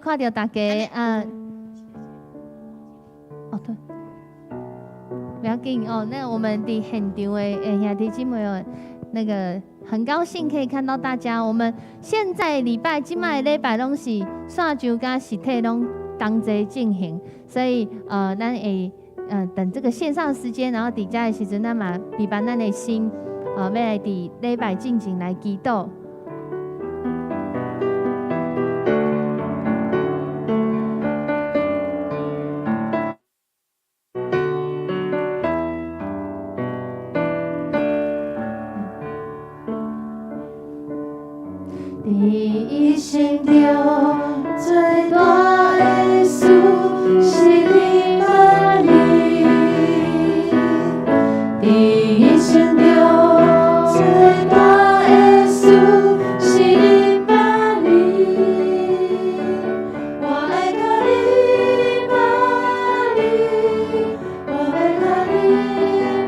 看著大家啊。哦對，不要緊哦。那我們佇現場的兄弟姊妹哦，那個很高興可以看到大家。我們現在禮拜這擺禮拜攏是線上佮實體攏同齊進行，所以咱會等這個線上時間，然後佇遮的時陣，咱嘛預備咱的心，欲來佇禮拜進前來祈禱。佇一生中最大的事是認捌你，佇一生中最大的事是認捌你，我愛佮認捌你，我欲較認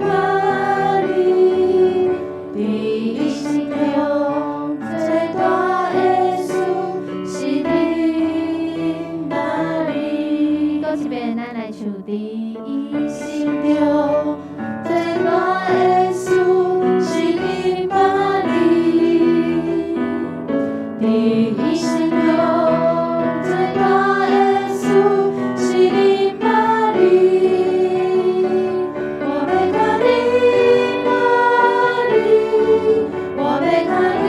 捌你，佇一生中最大的事是認捌你。閣一遍，咱來唱佇一生中最大的事是認捌你，佇一生中最大的事是認捌你，我欲較認捌你，我欲較認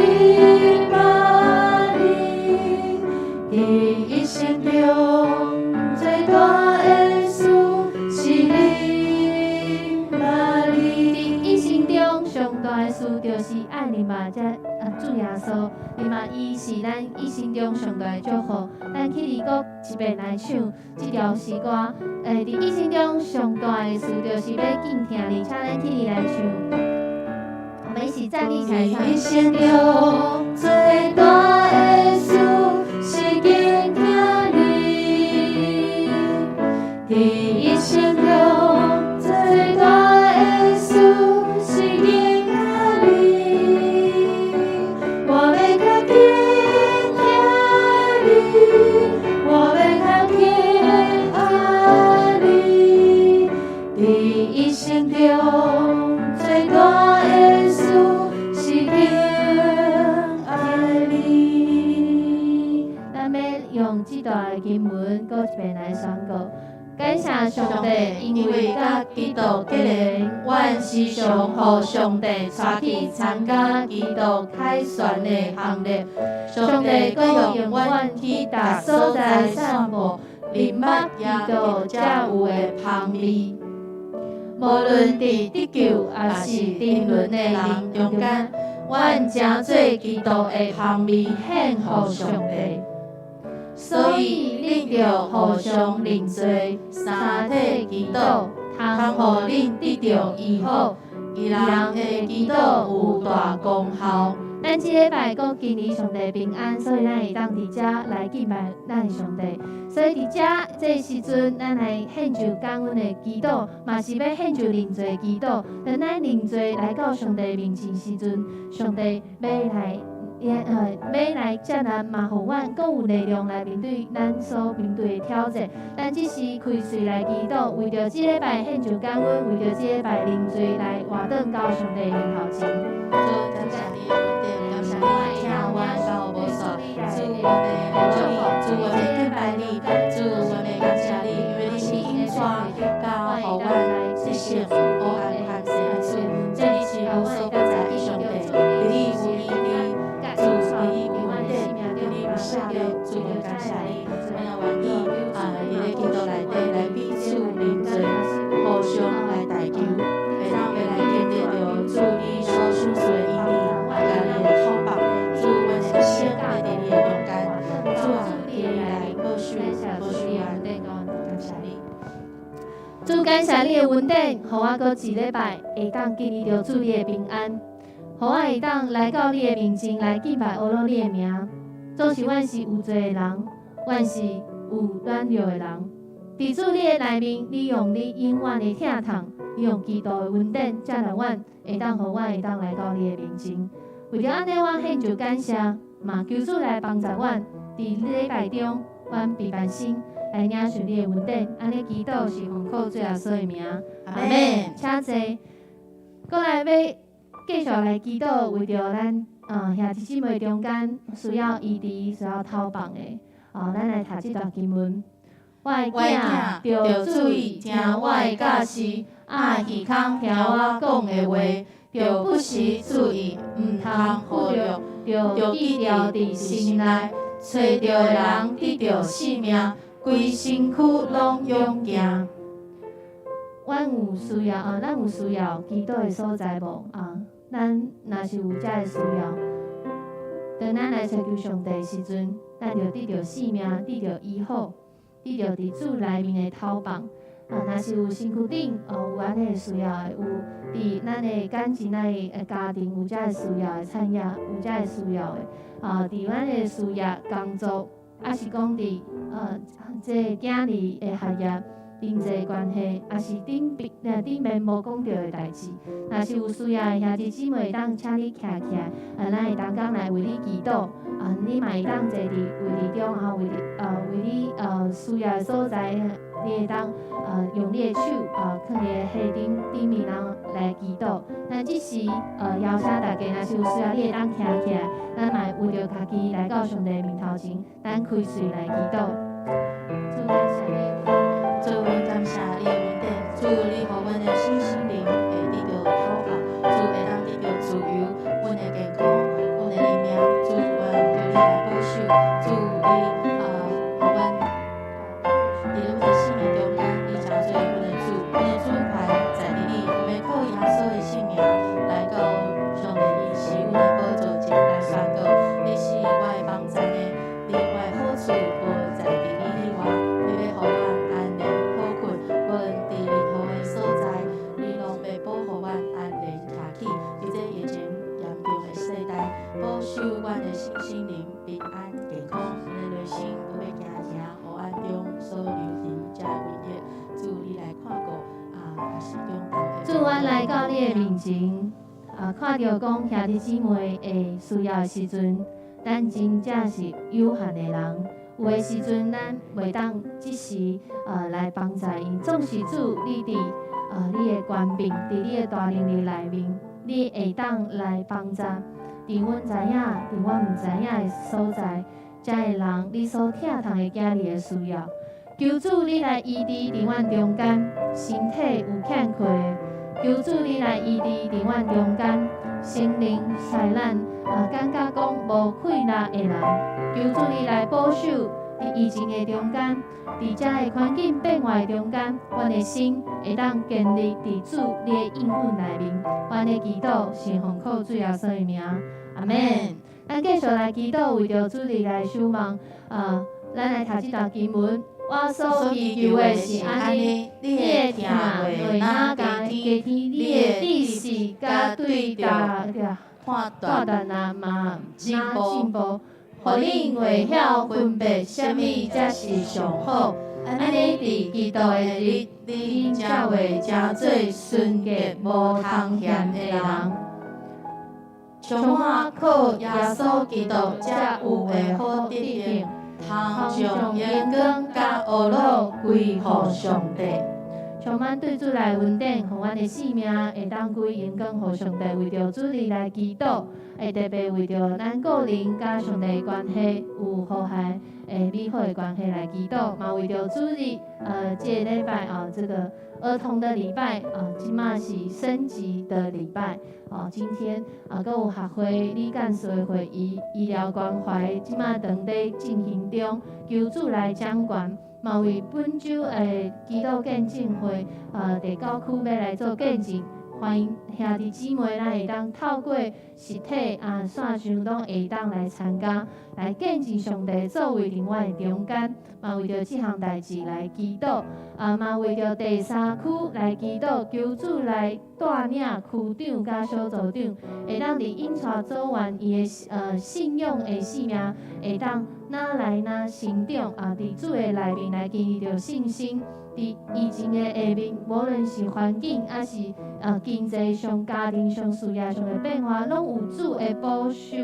捌你，佇一生中最大的事是認捌你。佇一生中上大的事就是愛認捌這主耶穌，認捌伊是咱一生中上大的祝福。咱起立閣一遍來唱這條詩歌。佇一生中上大的事就是欲敬聽你，請咱起立來唱。我們一起站立起來唱。一生中最大的事是敬聽你，佇一生中最大的事是敬聽你，我欲較敬聽你，我欲較敬愛你，佇一生中最大的事是敬愛你。咱欲用這段的經文，閣一遍來宣告。感謝上帝，因為佮基督結連，阮時常予上帝帶去參加基督凱旋的行列。上帝閣用阮去逐所在散布認捌基督才有的芳味。無論佇得救抑是沉淪的人中間，阮成做基督的芳味獻予上帝。所以，恁著互相認罪，三體祈禱，通予恁得著醫好。義人的祈禱有大功效。咱這禮拜閣經歷上帝平安，所以咱會當佇遮來敬拜咱的上帝。所以佇遮這個時陣，咱來獻上感恩的祈禱，嘛是欲獻上認罪祈禱。當咱認罪來到上帝面前時陣，上帝欲來。欲來接納嘛，予阮閣有力量來面對咱所面對的挑戰。咱這時開喙來祈禱，為著這禮拜獻上感恩，為著這禮拜認罪來活轉到上帝面頭前。主，感謝你的恩典，感謝你聽阮到無煞。主，我們祝福，主，我們敬拜你，主，我們感謝你，因為你是引帶到予阮得勝烏安權勢的主，這你是無所不在的上帝，你有醫治，主，你有恩典，你有赦免，主，我感謝你，我也願意啊，佇咧基督內底來彼此認罪，互相來代求，會當欲來經歷著主你所賞賜的醫治，佮你的托縛，主，阮一生會佇你的中間，主啊，你來保守保守阮，感謝你。主，感謝你的恩典，予我閣一禮拜會當經歷著主你的平安，予我會當來到你的面前來敬拜阿羅你的名。總是阮是有罪的人，阮是有軟弱的人。佇主你的內面，你用你永遠的疼痛，你用基督的恩典，接納阮，會當予阮會當來到你的面前。為著按呢，我獻上感謝，嘛求主來幫助阮，佇禮拜中，阮平凡心來領受你的恩典，按呢祈禱是奉靠主耶穌的名，阿們。請坐。閣來欲繼續來祈禱，為著咱兄弟姊妹中間需要醫治、需要透放的，哦，咱來讀這段經文。我的囝，著注意聽我的教示，掩耳孔聽我講的話，著不時注意，毋通忽略，著記牢佇心內，揣著的人得著性命，規身軀攏勇健。阮有需要啊，咱有需要祈禱的所在無啊？咱若是有遮的需要，當咱來尋求上帝的時陣，咱就得著性命，得著醫好，得著佇主內面的透放。啊，若是有身軀頂哦有按呢的需要的，有佇咱的感情、咱的家庭有遮的需要的產業，有遮的需要的，啊，佇咱的事業工作，抑是講佇這个囝兒的學業、人際關係，抑是頂邊頂面無講著的代誌，若是有需要的兄弟姊妹，會當請你徛起來，啊，咱會同工來為你祈禱。啊，你嘛會當坐佇位置中，啊，為你需要的所在，你會當用你的手囥佇你的額頂頂面，然後來祈禱。咱這時邀請大家，若是有需要，你會當徛起來，咱嘛會為著家己來到上帝面頭前，咱開喙來祈禱。主，感謝你。主，感謝你的恩典，主，你予阮的身心靈會得著透放，主會當得著自由，阮的健康，阮的靈命，主，阮求你來保守，主，你予阮佇阮的生命中間，你成做阮的主，阮的主權在佇你，阮欲靠耶穌的聖名來到上帝，你是阮的寶座前來宣告，你是我的幫贊的，你我的好處無在佇你以外，你欲予阮安然好睏，無論佇任何的所在，你攏欲保護阮安然徛起。佇這疫情嚴重的世代，保守阮的身心靈平安健康，阮的內心無欲驚驚黑暗中所流行這個瘟疫，主你來看顧啊，也是中道的。主，阮來到你的面前，啊，看著講兄弟姊妹會需要的時陣，咱真正是有限的人。有的時陣，咱袂當即時來幫助𪜶。總是主，你佇你的權柄，佇你的大能力內面，你會當來幫助。佇阮知影，佇阮毋知影的所在，遮的人，你所疼痛的囝兒的需要。求主你來醫治佇阮中間，身體有欠缺的。求主你來醫治佇阮中間，心靈使咱感覺講無氣力的人。求主你來保守佇疫情的中間，佇遮的環境變化的中間，阮的心會當建立佇主你的應允內面。阮的祈禱是奉靠主耶穌的名，阿們。咱繼續來祈禱，為著主日來守望。啊，咱來讀這段經文。我所祈求的是按呢，你的疼袂若加添，你的知識佮對著判斷斷啊嘛進步進步，予恁會曉分別啥物才是上好。按呢佇基督的日，恁才會成做純潔無通嫌的人，充滿靠耶穌基督才有的好德行，通將榮光佮呵咾歸予上帝。充滿對主來恩典，予阮的性命會當歸榮光予上帝，為著主日來祈禱，會特別為著咱個人佮上帝的關係有和諧、會美好的關係來祈禱，嘛為著主日，這个禮拜啊，這個兒童的禮拜啊，這馬是升級的禮拜啊，今天啊，閣有學會李幹事的會議、醫療關懷，這馬當咧進行中，求主來掌權。嘛為本週的祈禱見證會，第九區欲來做見證，歡迎兄弟姊妹咱會當透過實體啊線上攏會當來參加，來見證上帝作為佇阮的中間，嘛為著這項代誌來祈禱，啊嘛為著第三區來祈禱，求主來帶領區長佮小組長，會當佇引帶組員伊的信仰的生命，會當愈來愈成長啊！佇主的內面來建立著信心，佇疫情的下面，無論是環境抑是經濟上、家庭上、事業上的變化，攏有主的保守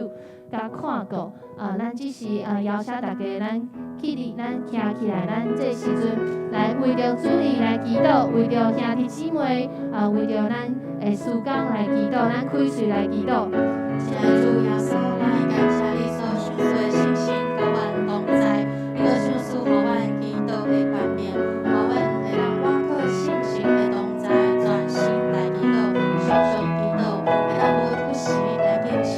佮看顧啊！咱只是啊邀請大家，咱起立，咱徛起來，咱這時陣來為著主日來祈禱，為著兄弟姊妹啊，為著咱的事工來祈禱，咱開喙來祈禱。親愛的主耶穌，咱感謝你所賞賜的信心，佮阮同在。你閣賞賜予阮祈禱的權柄，予阮會當倚靠信心的同在，專心來祈禱，常常祈禱，會當無不時來謹慎，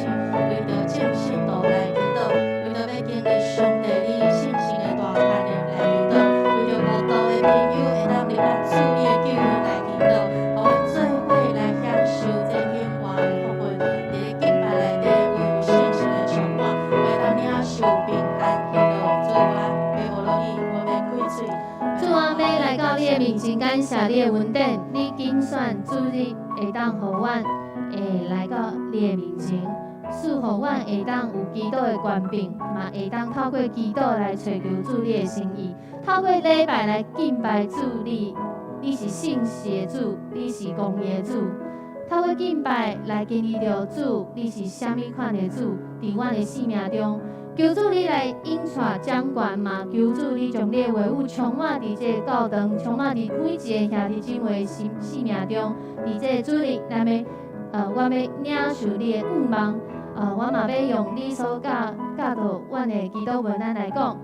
為著眾聖徒來祈禱，為著欲經歷上帝你聖情的大權能來祈禱，為著無道的朋友會當入來主你的救恩來祈禱，予阮做伙來享受這永活的福分，佇咧敬拜內底有聖情的充滿，會當領受平安喜樂。主，阮欲無落去，阮欲開喙。主，我欲來到你的面前，感謝你的恩典，你揀選主日會當予阮會來到你的面前，賜予阮會當有祈禱的權柄，嘛會當透過祈禱來揣求主你的心意，透過禮拜來敬拜主你，你是信實的主，你是公義的主。透過敬拜來經歷著主，你是啥物款的主，佇阮的生命中。求主你來引帶掌權嘛，求主你將你的話語充滿佇這個教堂，充滿佇每一個兄弟姊妹的生生命中。佇這個主日，咱欲我欲領受你的向望，我嘛欲用你所教教導阮的祈禱文，咱來講：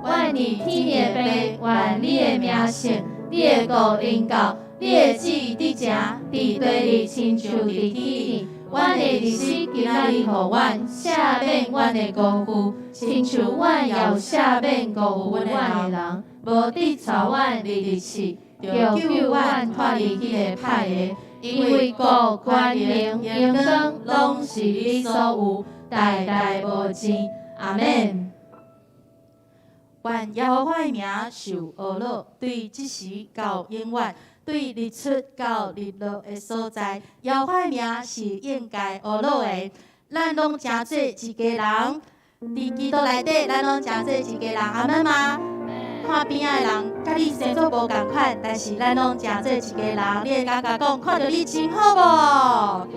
阮佇天的父，願你的名聖，你的國臨到，你的旨意佇行，佇地裡親像佇天。阮的日食今仔日予阮，赦免阮的辜負，親像阮也有赦免辜負阮的人，無得帶阮入去試，著救阮脫離彼个歹的。因為國、權能、榮光，攏是你所有，代代無盡。阿們。願耶和華的名受呵咾，對這時到永遠，對日出到日落的所在，耶和華的名是應該呵咾的。咱攏成做一家人，佇基督內底，咱攏成做一家人，阿們嗎？看邊仔的人，佮你生做無仝款，但是咱攏成做一家人。你會感覺講，看著你真好無？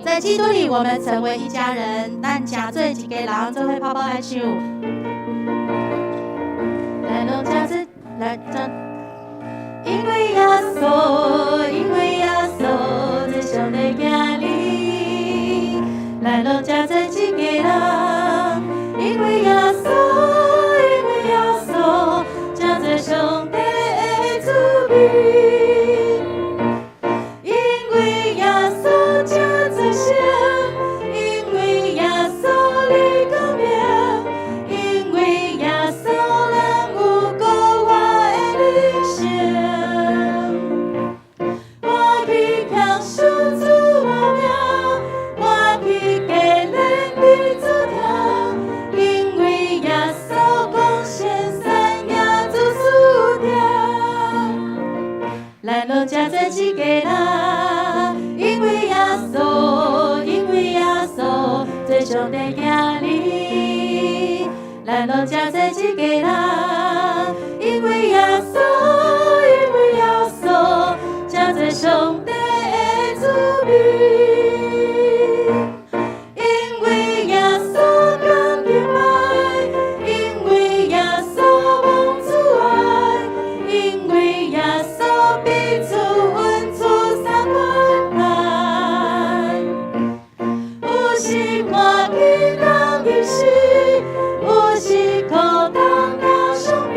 在基督裡，我們成為一家人。咱成做一家人，做伙拍拍來唱。咱攏成做來成，因為耶穌，因為耶穌，做上帝囝兒，咱攏成做一家人。因為耶穌，因為耶穌，成做上帝的子民。因為耶穌成做聖，因為耶穌的光明，因為耶穌咱有過活的人生。我去享受主的名，我去加練你主聽，因為耶穌講先三也做注定。咱攏成做一家人，因為耶穌，因為耶穌做上帝囝兒，咱攏成做一家人，因為耶穌，因為耶穌成做上帝的子民。因為耶穌講敬拜，因為耶穌蒙主愛，因為耶穌彼此分出三款愛。有時歡喜人入死，有時苦痛人傷悲。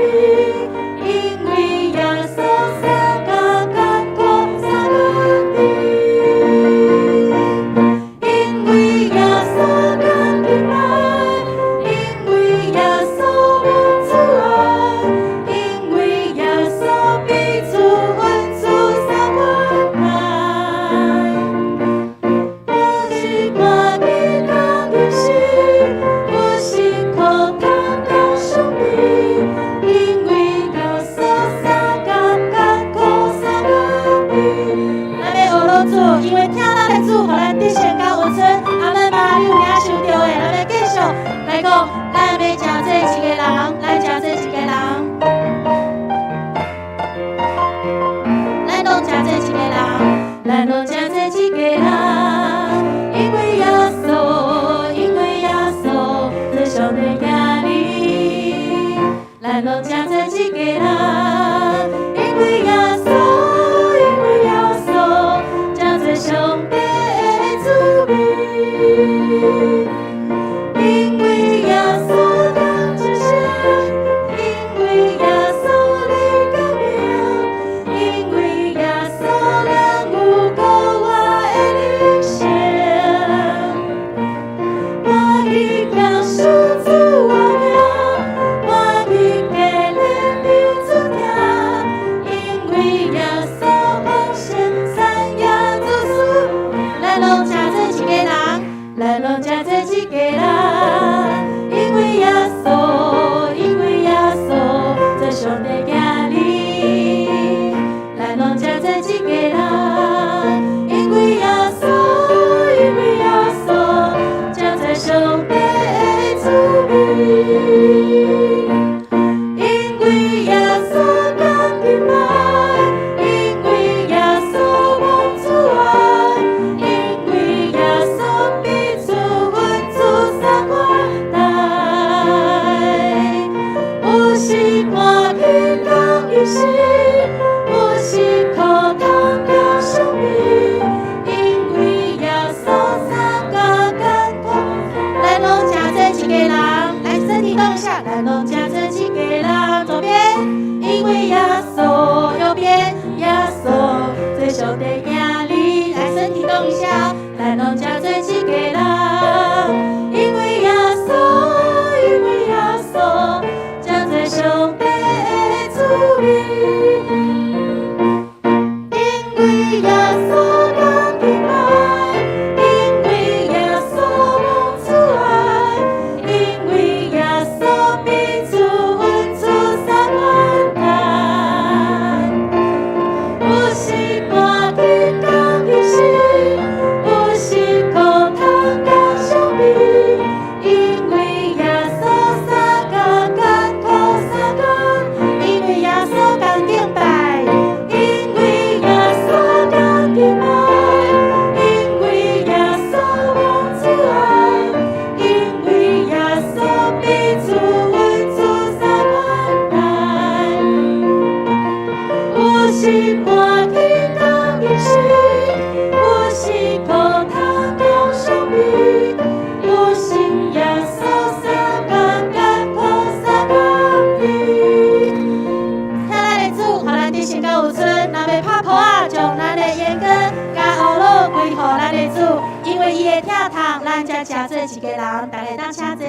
的疼痛，咱才成做一家人，逐家當請坐。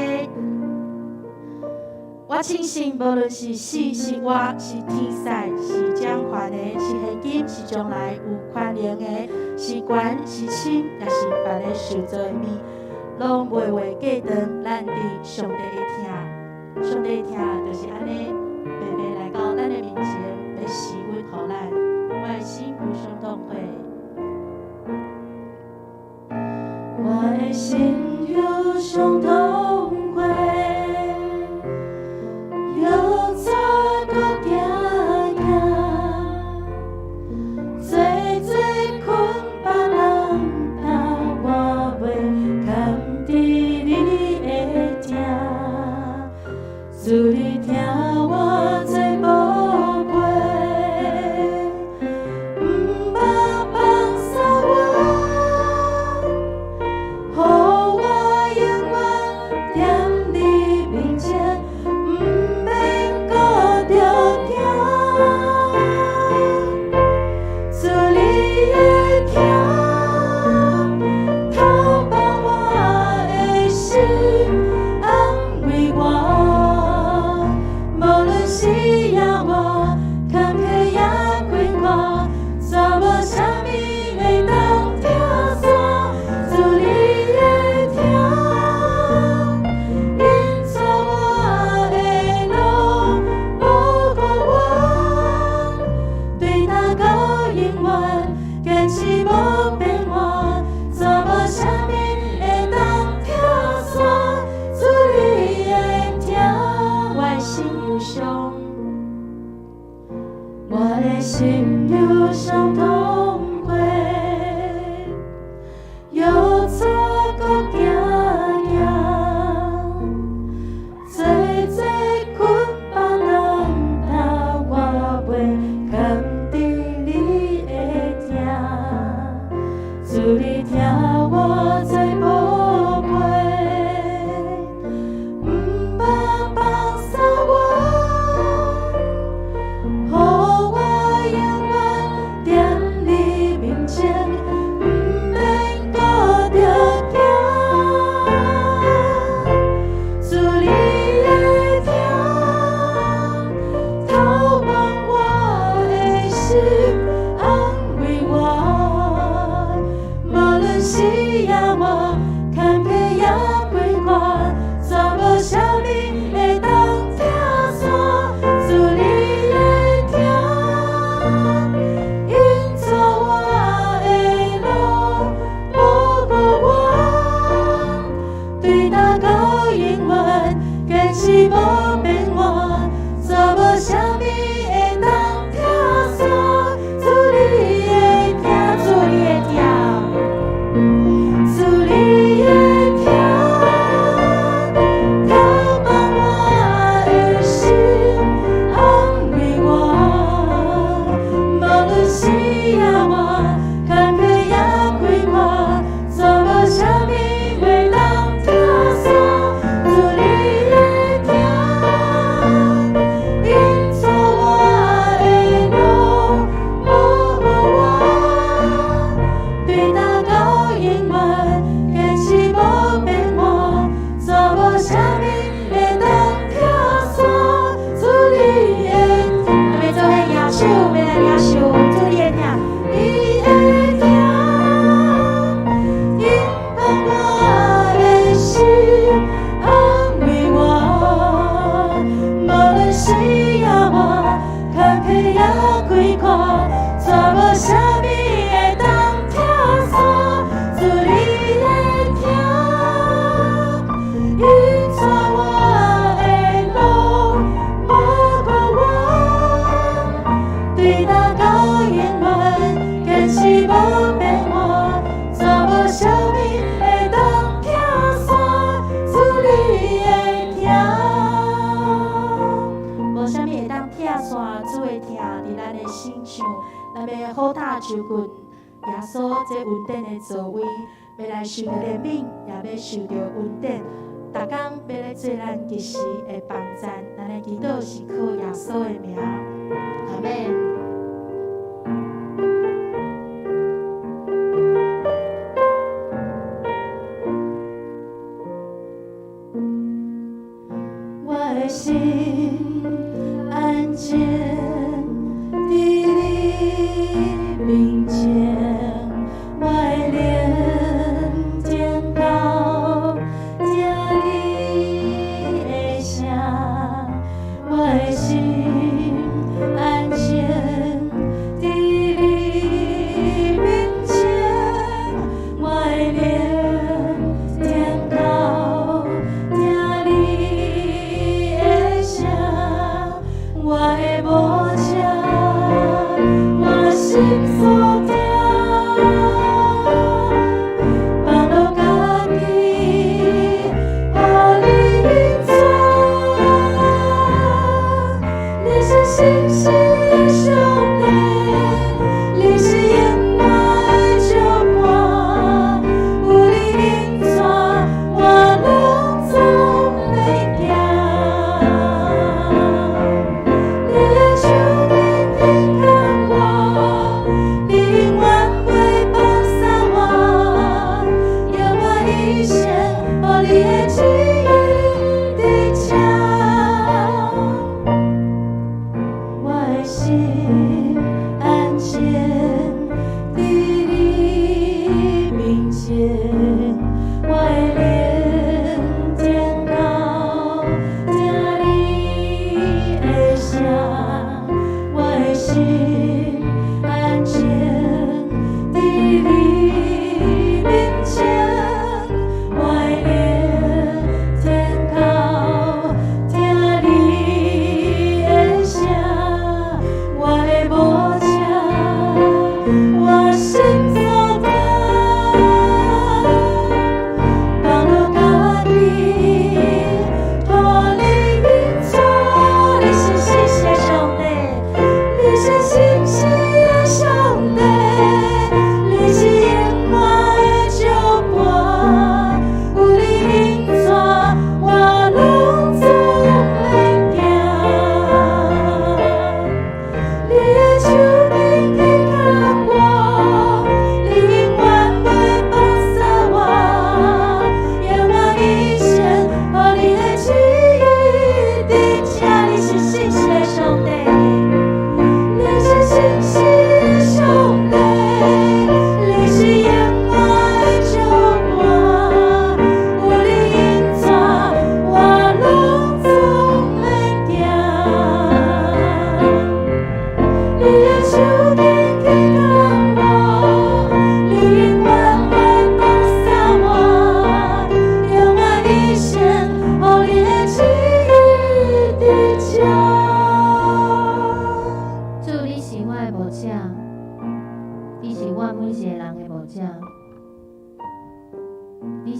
我深信，無論是死是活，是天使，是掌權的，是現今，是將來有權能的，是懸是深，抑是別个受造的物，攏袂會隔斷咱佇上帝的疼。上帝的疼就是按呢，白白來到咱的面前，欲施阮予咱。我的心有傷痛悔，我的心有傷痛悔。猶再閣行行，做做睏別人擔，我袂堪佇你的疼，主你疼我最寶貝，毋捌放捨我，予我永遠踮你面前，毋免閣著驚。主你的疼，透放我的心，安慰我。無論死抑活，坎坷抑困苦，煞無啥物會當拆散。主你的疼，引導我的路，保護我，對今到永遠，堅持無變換，煞無啥物會當拆散。主你的疼，我的心憂傷，我的心憂傷痛悔，猶再閣行行，做做睏別人擔，我袂堪佇你的疼，主你疼我最寶貝，毋捌放捨我，予我永遠踮你面前，毋免閣著驚。主你的疼，透望我的心，安慰我。無論死抑活，坎坷抑困苦，煞無啥物會當拆散。主你的疼，引導我的路，保護我，對今到永遠，堅持無變換，煞無啥物會當拆散。主你的疼，主你的疼，主你的疼，透望我的心，安慰我。無論死抑活，坎坷抑困苦，煞無啥物會當拆散。主你的疼，引導我的路，保護我，對今到永遠，堅持無變換，煞無啥物會當拆散。主你的疼，咱欲做伙舉手，欲來領受主你的疼，你的疼，引導我的心，安慰我。無論死抑活，坎坷抑困苦，煞無啥物會當拆散。主你的疼，引導我的路，保護我，對今到永遠，堅持無變換，煞無啥物會當拆散。主你的疼，無啥物會當拆散主的疼佇咱的身上。咱欲好踏就近耶穌這恩典的座位，欲來受著憐憫，也欲受著恩典。逐工欲來做咱及時的幫贊，咱的祈禱是靠耶穌的名，阿們。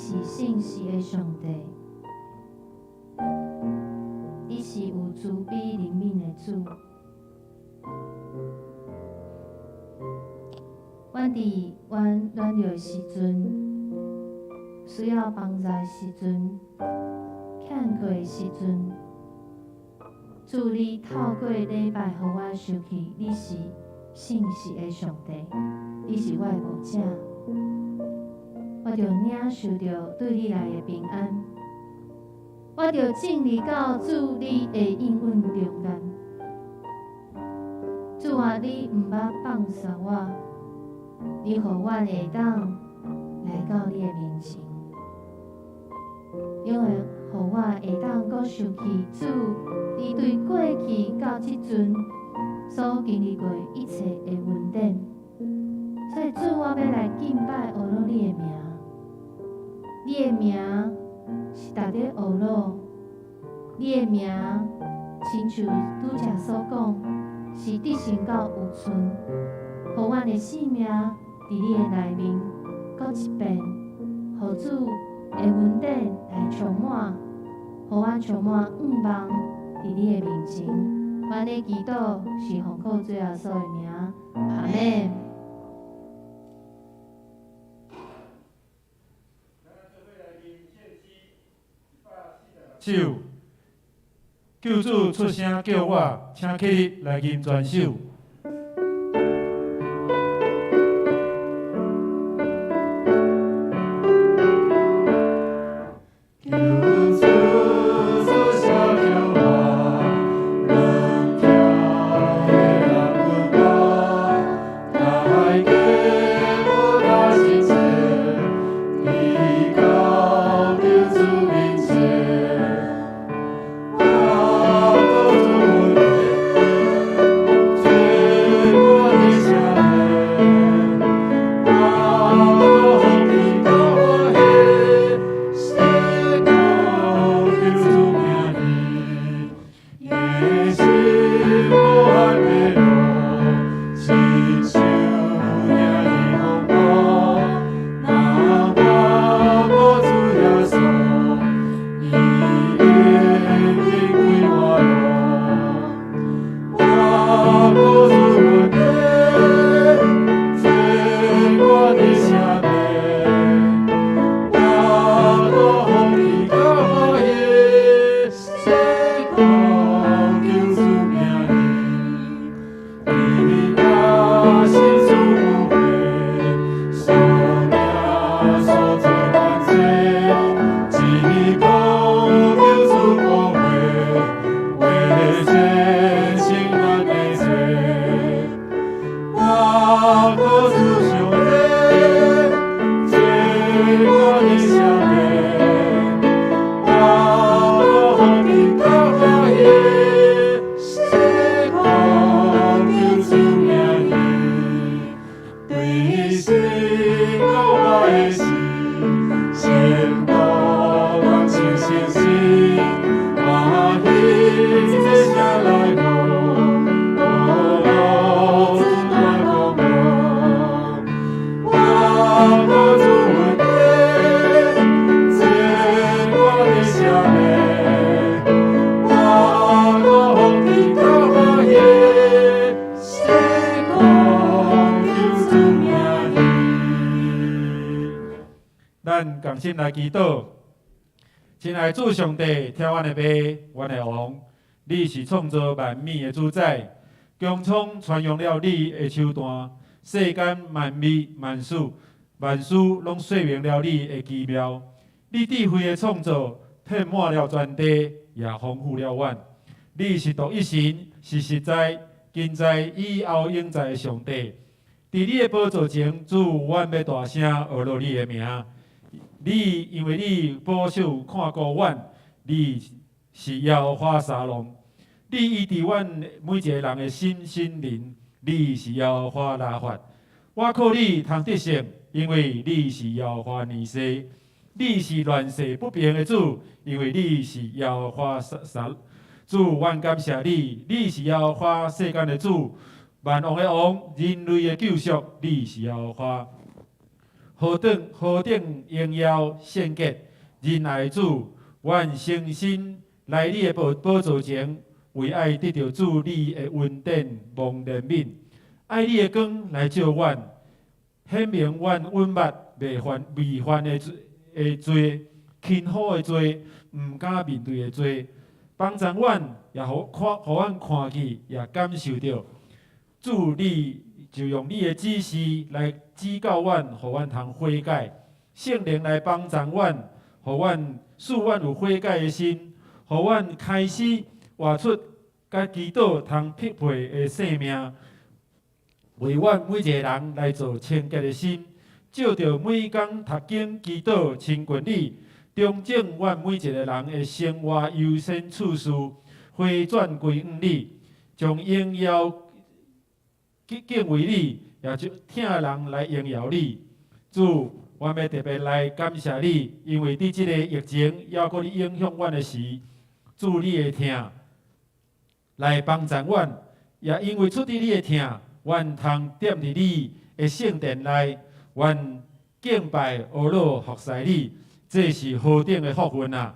是信實的上帝，你是有慈悲憐憫的主。阮佇阮軟弱的時陣，需要幫助的時陣，欠缺的時陣，主你透過禮拜，予我想起你是信實的上帝，你是我的牧者，我就領受著對你來的平安，我就進入到主你的應允中間。主啊，你毋捌放捨我，你予阮會當來到你的面前，因為予我會當閣想起主，你對過去到這陣所經歷過一切的恩典。所以主，我欲來敬拜呵咾你的名，你的名是值得呵咾，你的名親像拄才所講，是得勝到有剩，予阮的生命佇你的內面閣一遍，予主的恩典來充滿，予阮充滿向望佇你的面前。阮的祈禱是奉靠主耶穌的名，阿們。首，救主出聲叫我，請起立來吟全首。救主出聲叫我，軟疼的人阮大家無大心切，來到救主面前。我告主恩典，做我的聖殿，我福氣甲歡喜，誓講救主名字，夜深無限的路，親像夜的風暴，若我無主耶穌，伊一定開我路。我告主恩典，做我的聖殿，我福氣甲歡喜，誓講救主名字，伊若信主有悔，所領所做萬罪，只講救主寶血，為洗淨咱的罪。我告主上帝，做我的聖殿，我福氣甲歡喜，誓講救主名字，對神講我的心，宣告萬情信心，歡喜這聲來呼，呵咾主大光榮。我告主恩典，做我的聖殿，我福氣甲歡喜，誓講救主名字。咱共心來祈禱，親愛主上帝，聽阮的爸，阮的王，你是創造萬物的主宰，穹蒼傳揚了你的手段，世間萬物萬事萬事攏說明了你的奇妙。你智慧的創造，遍滿了全地，也豐富了阮。你是獨一神，是實在、今在、以後永在的上帝。佇你的寶座前，主，阮欲大聲呵咾你的名。你因為你保守看顧阮，你是耶和華沙龍。你醫治阮每一個人的心、身、靈，你是耶和華拉法。我靠你通得勝，因為你是耶和華尼西。你是亂世不平的主，因為你是耶和華沙。主，阮感謝你，你是耶和華世間的主，萬王的王，人類的救贖，你是耶和華。何等何等荣耀圣洁仁爱的主，阮诚心来你的宝宝座前，为爱得著主你的恩典蒙怜悯，爱你的光来照阮，显明阮隐密未犯未犯的罪的罪，轻忽的罪，毋敢面对的罪，帮助阮，也予看，予阮看见，也感受著主你就用你的指示来指教阮，予阮通悔改。圣灵来帮助阮，予阮赐阮有悔改的心，予阮开始活出佮祈祷通匹配的生命，为阮每一个人来做清洁的心，照著每工读经、祈祷、亲近你，重整阮每一个人的生活优先次序，回转归向你，将荣耀敬敬畏你，也就疼人来荣耀你。主，阮欲特别来感谢你，因为伫这个疫情犹阁咧影响阮的时，主你的疼来帮助阮，也因为出伫你的疼，阮通踮伫你的圣殿内，阮敬拜、阿罗、服侍你，这是何等的福分啊！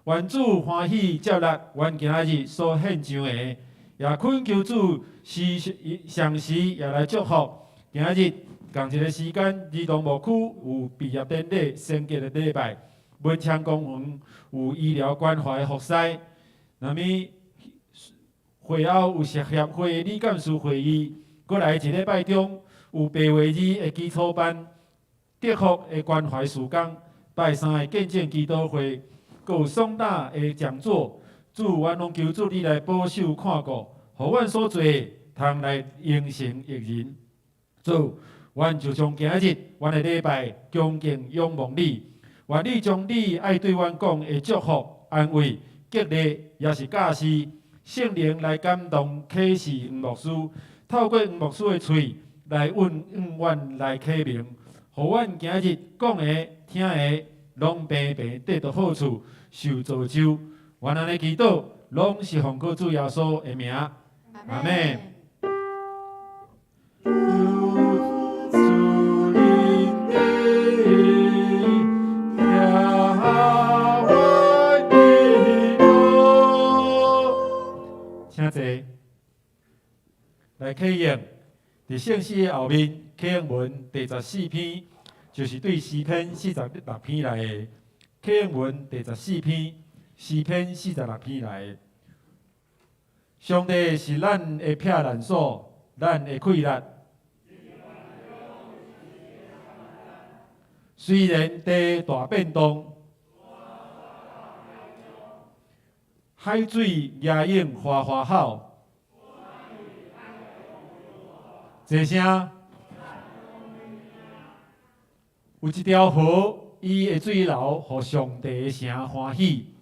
愿主欢喜接纳阮今仔日所献上的，也恳求主时常时也来祝福。今仔日仝一个时间，儿童牧区有毕业典礼、升级的礼拜，文昌公园有医疗关怀服侍，那么会后有社协会理监事会议，阁来一礼拜中有白话字的基础班、德福的关怀事工、拜三的见证祈祷会，阁有爽大的讲座。主，阮拢求主你来保守看顾，予阮所做的通来荣神益人。主，阮就将今仔日阮的礼拜恭敬仰望你，愿你将你爱对阮讲的祝福、安慰、激励，也是教示，圣灵来感动启示黄牧师，透过黄牧师的喙来允允阮来启明，予阮今仔日讲的、听的，拢平平得著好处，受造就。阮按呢祈祷，拢是奉靠主耶稣的名，阿们。主灵的听阮祈祷，请坐。来启用，伫圣诗的后面，启用文第十四篇，就是对诗篇四十六篇来的。启用文第十四篇，诗篇四十六篇来的。上帝是咱的避难所，咱的气力。虽然地大变动，海水压涌哗哗吼，齐声。有一条河，伊的水流，予上帝的城欢喜。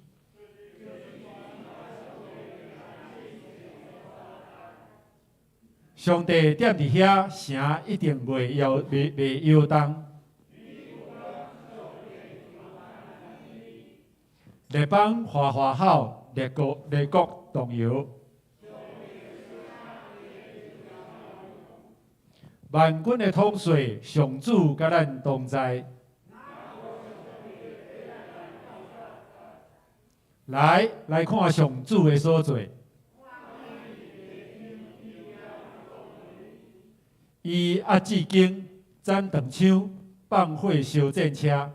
上帝踮伫遐，城一定袂摇袂袂摇动。列邦哗哗吼，列国列国动摇。万军的统帅上主佮咱同在。来，来看上主的所做。伊压制弓，斩长枪，放火烧战车。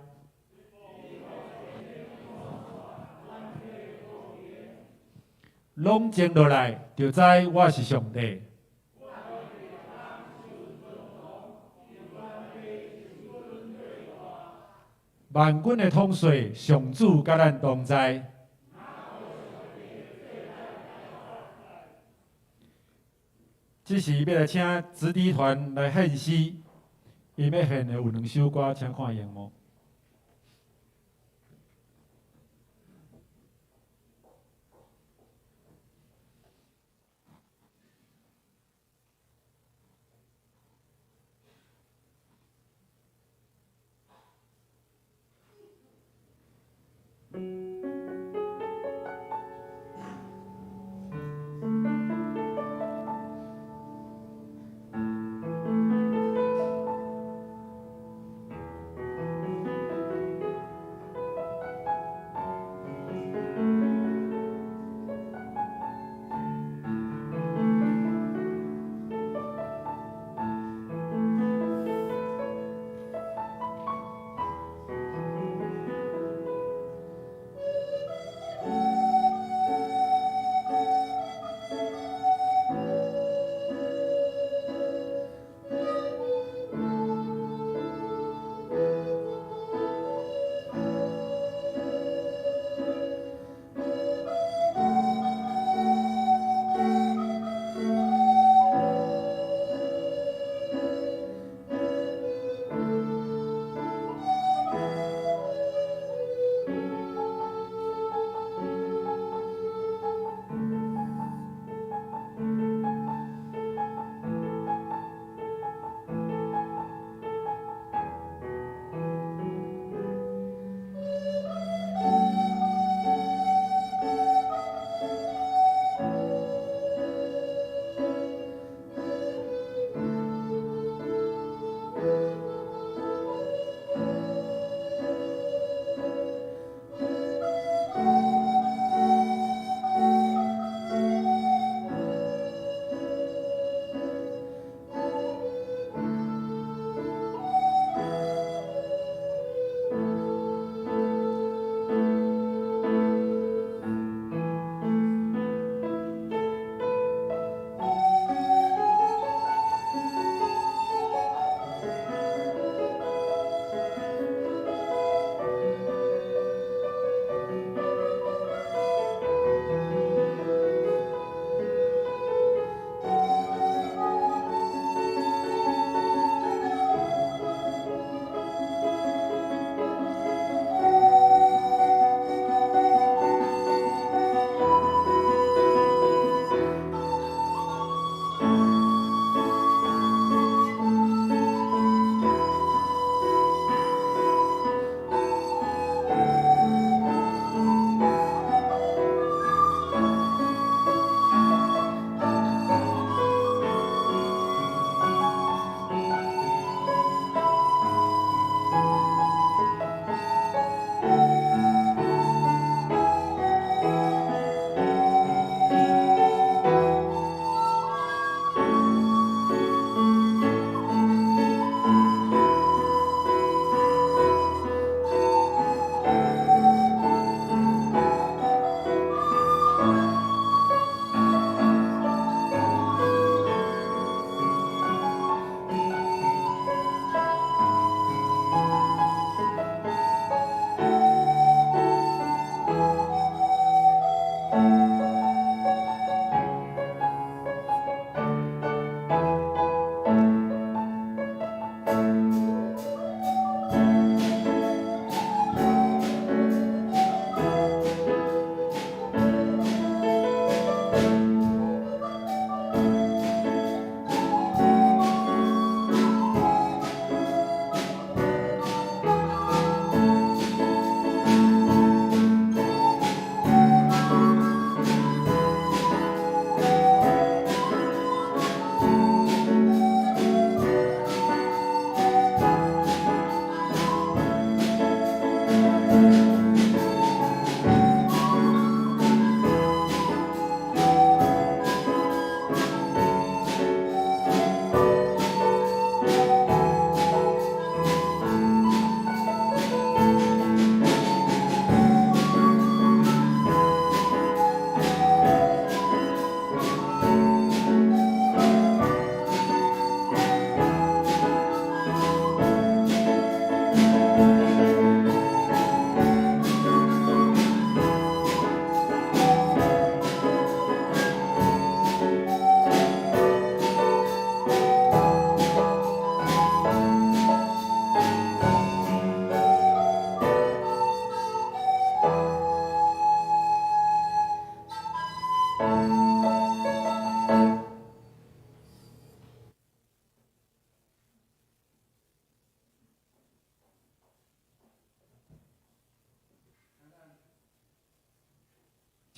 拢静落来，就知我是上帝。万军的统帅上主佮咱同在。这时欲来请子弟团来献诗，𪜶欲献的有两首歌，请看萤幕。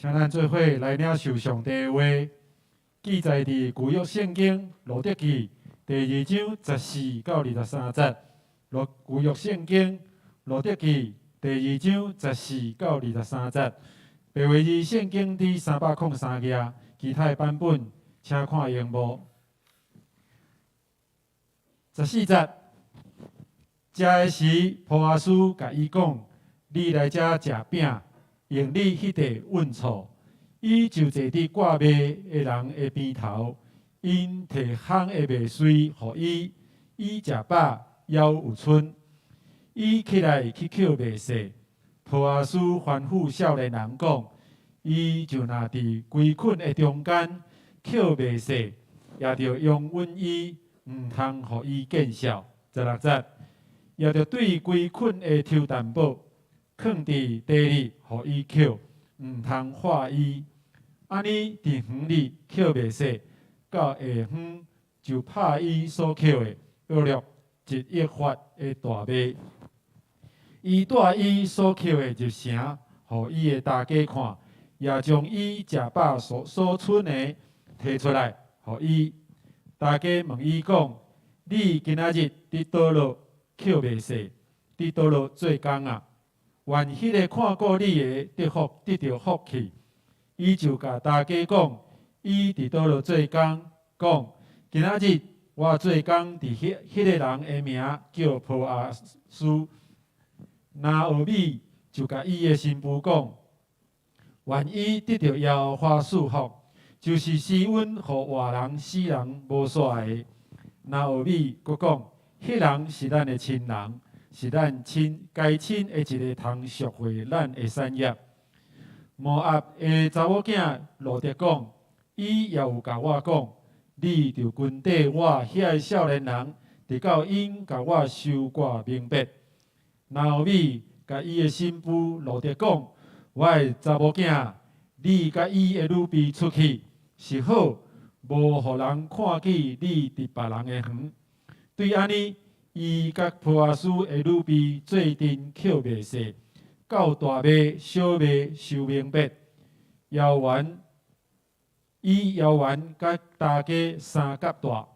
請咱做伙來領受上帝的話，記載佇舊約聖經路得記第二章14到23節。舊約聖經路得記第二章14到23節，白話字聖經佇303頁，其他的版本請看螢幕。14節，食的時，波阿斯共伊講：你來遮食餅，用你彼塊穩醋。伊就坐佇割麥的人的邊頭，𪜶提烘的麥穗予伊，伊食飽，猶有賰。伊起來去抾麥穗，波阿斯吩咐少年人講，伊就若佇規捆的中間抾麥穗，也著容允伊，毋通予伊見笑。16節，也著對規捆的抽淡薄，囥佇地裡，予伊抾，毋通喝伊。按呢佇園裡抾麥穗，到下昏就拍伊所抾的，約略一伊法的大麥。伊帶伊所抾的入城，予伊的大家看，也將伊食飽所賰的提出來，予伊。大家問伊講：你今仔日佇佗落抾麥穗，佇佗落做工啊？願彼个看顧你的得福，得著福氣。伊就共大家講，伊佇佗落做工，講今仔日我做工佇彼個人的名叫波阿斯。拿俄米就共伊的新婦講，願伊得著耶和華賜福，就是施恩予活人死人無煞的。拿俄米閣講，彼人是咱的親人，是咱親該親的一个通贖回咱的產業。摩押的查某囝路得講，伊也有共我講，你著跟綴我遐个少年人，直到𪜶共我收割明白。拿俄米共伊的新婦路得講，我的查某囝，你佮伊的女婢出去是好，無予人看見你佇別人的園。對按呢，伊佮波阿斯的女婢做陣抾麥穗，到大麥、小麥收明白。枵完，伊枵完佮大家相佮大。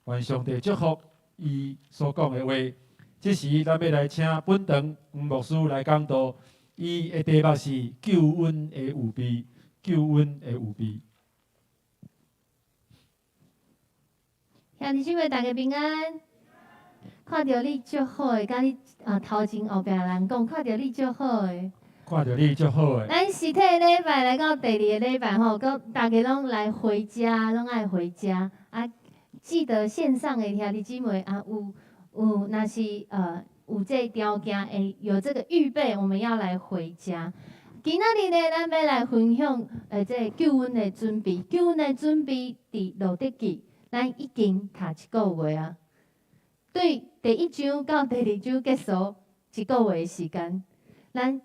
願上帝祝福伊所講的話。這時，咱欲來請本堂黃牧師來講道，伊的題目是救恩的預備，救恩的預備。兄弟姊妹，大家平安。看著你足好的，佮你啊頭前後壁人講，看著你足好的。看著你足好的。咱實體禮拜來到第二个禮拜吼，閣大家攏來回家，攏愛回家啊！記得線上的兄弟姊妹啊，有，若是有這個條件，會有這個預備，我們要來回家。今仔日呢，咱欲來分享這個救恩的準備。救恩的準備佇路得記，咱已經讀一個月啊。對第一章到第二章結束一個月的時間，咱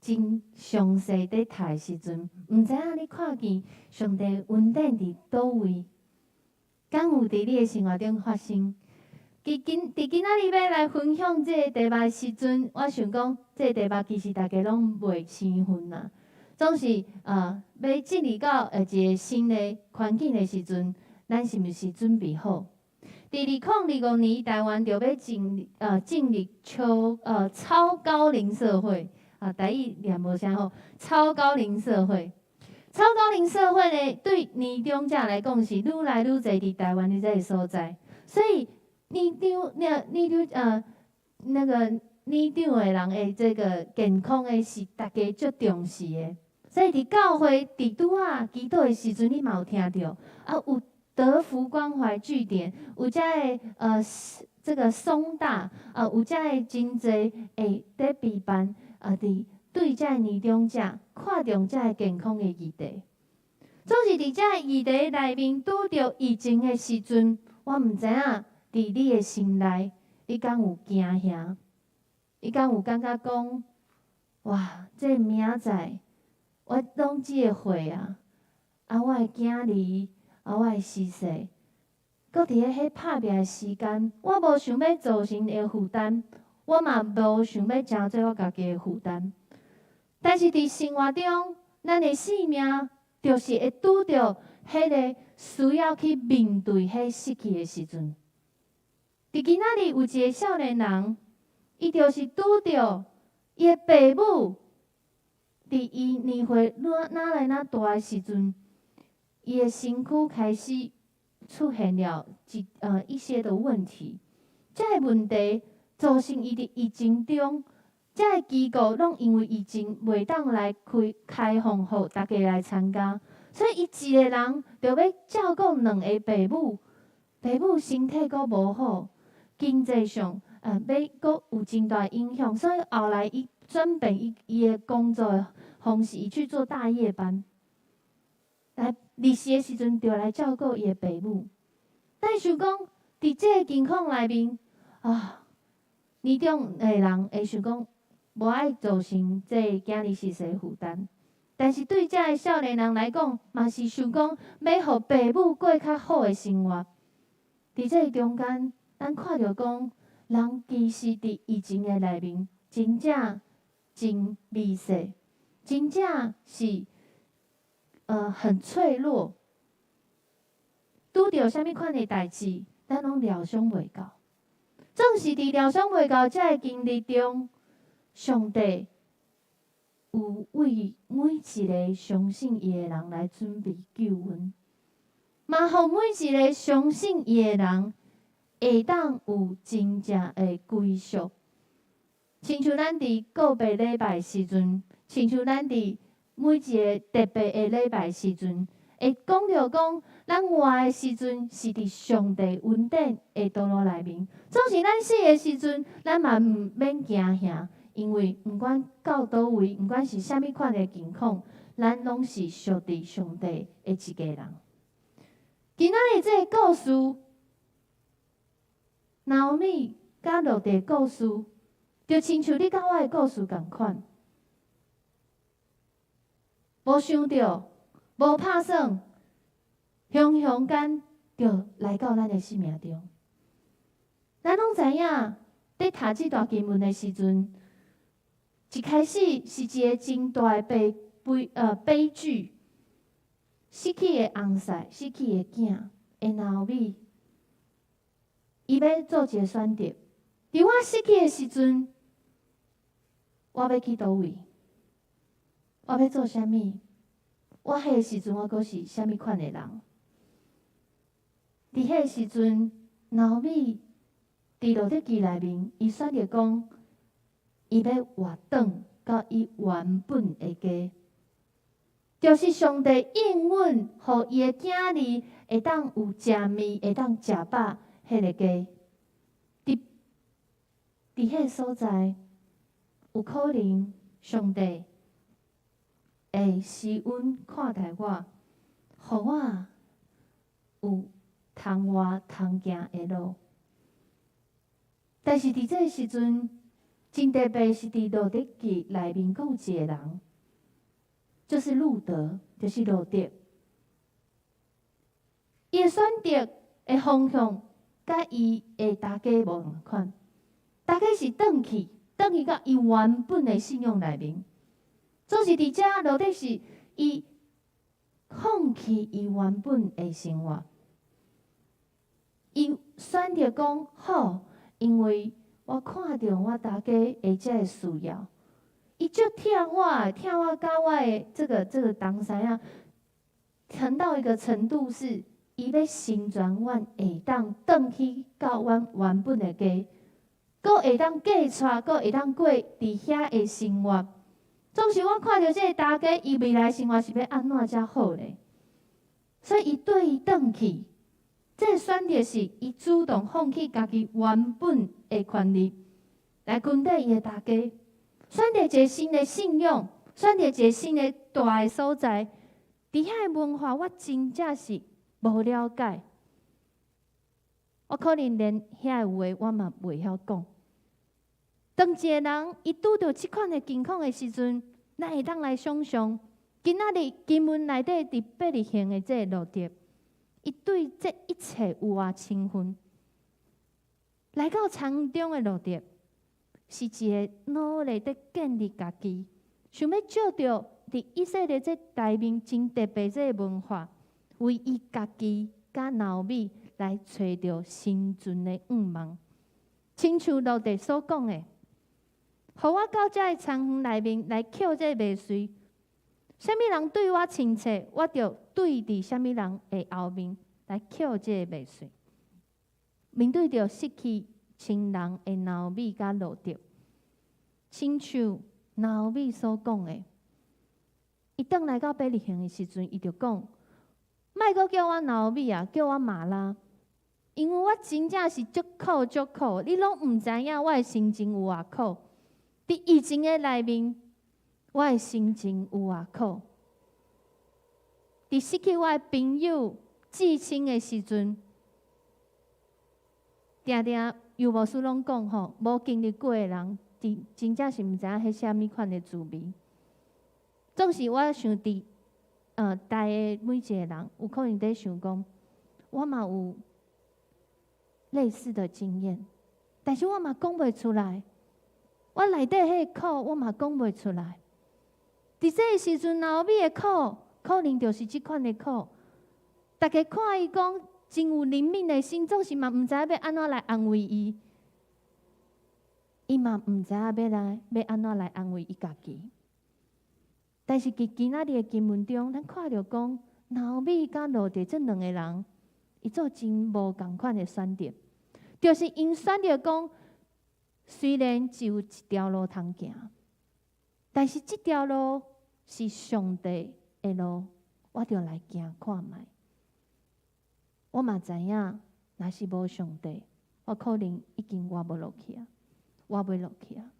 真詳細佇讀的時陣，毋知影你看見上帝恩典佇佗位，敢有佇你的生活中發生？佇今仔日欲來分享這个題目的時陣，我想講，這个題目其實大家攏袂生分啦。總是欲進入到一个新的環境的時陣，咱是毋是準備好？佇2025年，台灣就欲進入超高齡社會啊，台語念無啥好，超高齡社會。超高齡社會呢，對年長者來講是愈來愈濟佇台灣的這个所在，所以年長、那年長呃那個年長的人的這個健康的是大家足重視的。所以佇教會佇拄仔祈禱的時陣，你嘛有聽著啊，有德福關懷據點，有遮个這個松大啊，有遮个真濟會佇備辦啊，佇對遮个年長者看重遮个健康的議題。總是佇遮个議題內面拄著疫情的時陣，我毋知影佇你的心內，你敢有驚嚇？你敢有感覺講，哇，這明仔載我攏這個歲啊，啊，我的囝兒，啊，我的媳婿，閣佇咧彼拍拚的時間，我無想欲造成伊的負擔，我嘛無想欲成做我家己的負擔。但是佇生活中，咱的生命就是會拄著彼个需要去面對彼失去的時陣。佇今仔日有一个少年人，伊就是拄著伊的爸母，佇伊年歲愈來愈大的時陣，伊的身軀開始出現了一些的問題。這个問題造成伊佇疫情中，這个機構攏因為疫情袂當來開放予大家來參加，所以伊一个人著欲照顧兩个爸母，爸母身體閣無好，經濟上欲閣有真大影響，所以後來伊轉變伊的工作的方式，伊去做大夜班，來日時的時陣著來照顧伊的爸母。咱想講，佇這个情況內面，啊，年長的人會想講，無愛造成這个囝兒媳婦的負擔，但是對這个少年人來講，嘛是想講欲予爸母過較好的生活。佇這个中間，咱看著講，人其實佇疫情的內面，真正真微細，真正是很脆弱。拄著啥物款的代誌，咱攏料想袂到。總是佇料想袂到這个經歷中，上帝有為每一个相信伊的人來準備救恩，嘛予每一个相信伊的人會當有真正的歸屬。親像咱佇告別禮拜時陣，親像咱佇每一个特別的禮拜時陣，會講著講，咱活的時陣是佇上帝恩典的道路內面。總是咱死的時陣，咱嘛毋免驚嚇，因為毋管到佗位，毋管是啥物款的境況，咱攏是屬佇上帝的一家人。今仔日這个故事，拿俄米佮路得的故事，就親像你佮我的故事仝款，無想著，無拍算，雄雄間就來到咱的生命中。咱攏知影，佇讀這段經文的時陣，一開始是一个真大的悲劇，死去的翁婿，死去的囝的拿俄米，伊欲做一个選擇。佇我死去的時陣，我欲去佗位？我欲做啥物？我彼个時陣，我閣是啥物款的人？佇彼個時陣，拿俄米佇路得記內面，伊選擇講，伊欲活轉到伊原本的家，就是上帝應允，予伊的囝兒會當有食麵，會當食飽彼个家。佇彼个所在，有可能上帝會施恩看待我，予我有通活通行的路。但是佇這个時陣，真特別是佇路得記內面，閣有一個人，就是路得，就是路得。伊的選擇的方向，佮伊的大家無仝款。大家是轉去，轉去到伊原本的信仰內面。總是佇遮路得是伊放棄伊原本的生活，伊選擇講好，因為我看著我大家的這个需要，伊足疼我，疼我佮我的這個同師仔，疼到一個程度是，伊欲成全阮會當轉去到阮原本的家，閣會當嫁娶，閣會當過佇遐的生活。總是我看著這個大家，伊未來生活是欲按怎才好咧？所以伊綴伊轉去，這个選擇是伊主動放棄家己原本的權利，來跟綴伊的大家，選擇一个新的信仰，選擇一个新的蹛的所在。佇遐的文化，我真正是無了解。我可能連遐的話我嘛袂曉講。當一个人伊拄著這款的境況的時陣，咱會當來想像，今仔日經文內底佇伯利恆的這个路得，伊對這一切有偌親近，來到田中的路得，是一个努力佇建立家己，想欲藉著佇以色列這內面真特別這个文化，為伊家己佮拿俄米來揣著生存的願望。親像路得所講的，予我到這个田園內面來抾這個麥穗，啥物人對我親切，我就對佇啥物人的後面來抾這個麥穗。面對著失去親人的拿俄米佮路得，親像拿俄米所講的，伊轉來到伯利恆的時陣，伊就講：莫閣叫我拿俄米啊，叫我瑪拉，因為我真正是足苦足苦，你攏毋知影我的心情有偌苦。佇疫情的內面，我的心情有偌苦。佇失去我的朋友、至親的時陣，定定尤牧師攏講吼，無經歷過的人，真真正是毋知影彼啥物款的滋味。總是我想佇台的每一個人，有可能佇想講，我嘛有類似的經驗，但是我嘛講袂出來。我內底彼个苦，我嘛講袂出來。佇這个時陣，拿俄米的苦，可能就是這款的苦。大家看伊講真有憐憫的心，總是嘛毋知影欲按怎來安慰伊，伊嘛毋知影欲按怎來安慰伊家己。但是佇今仔日的經文中，咱看著講，拿俄米佮路得這兩个人，伊做真無仝款的選擇，就是𪜶選擇講，雖然只有一條路通行，但是這條路是上帝的路，我著來行看覓。我嘛知影，若是無上帝，我可能已經活無落去啊，活袂落去啊。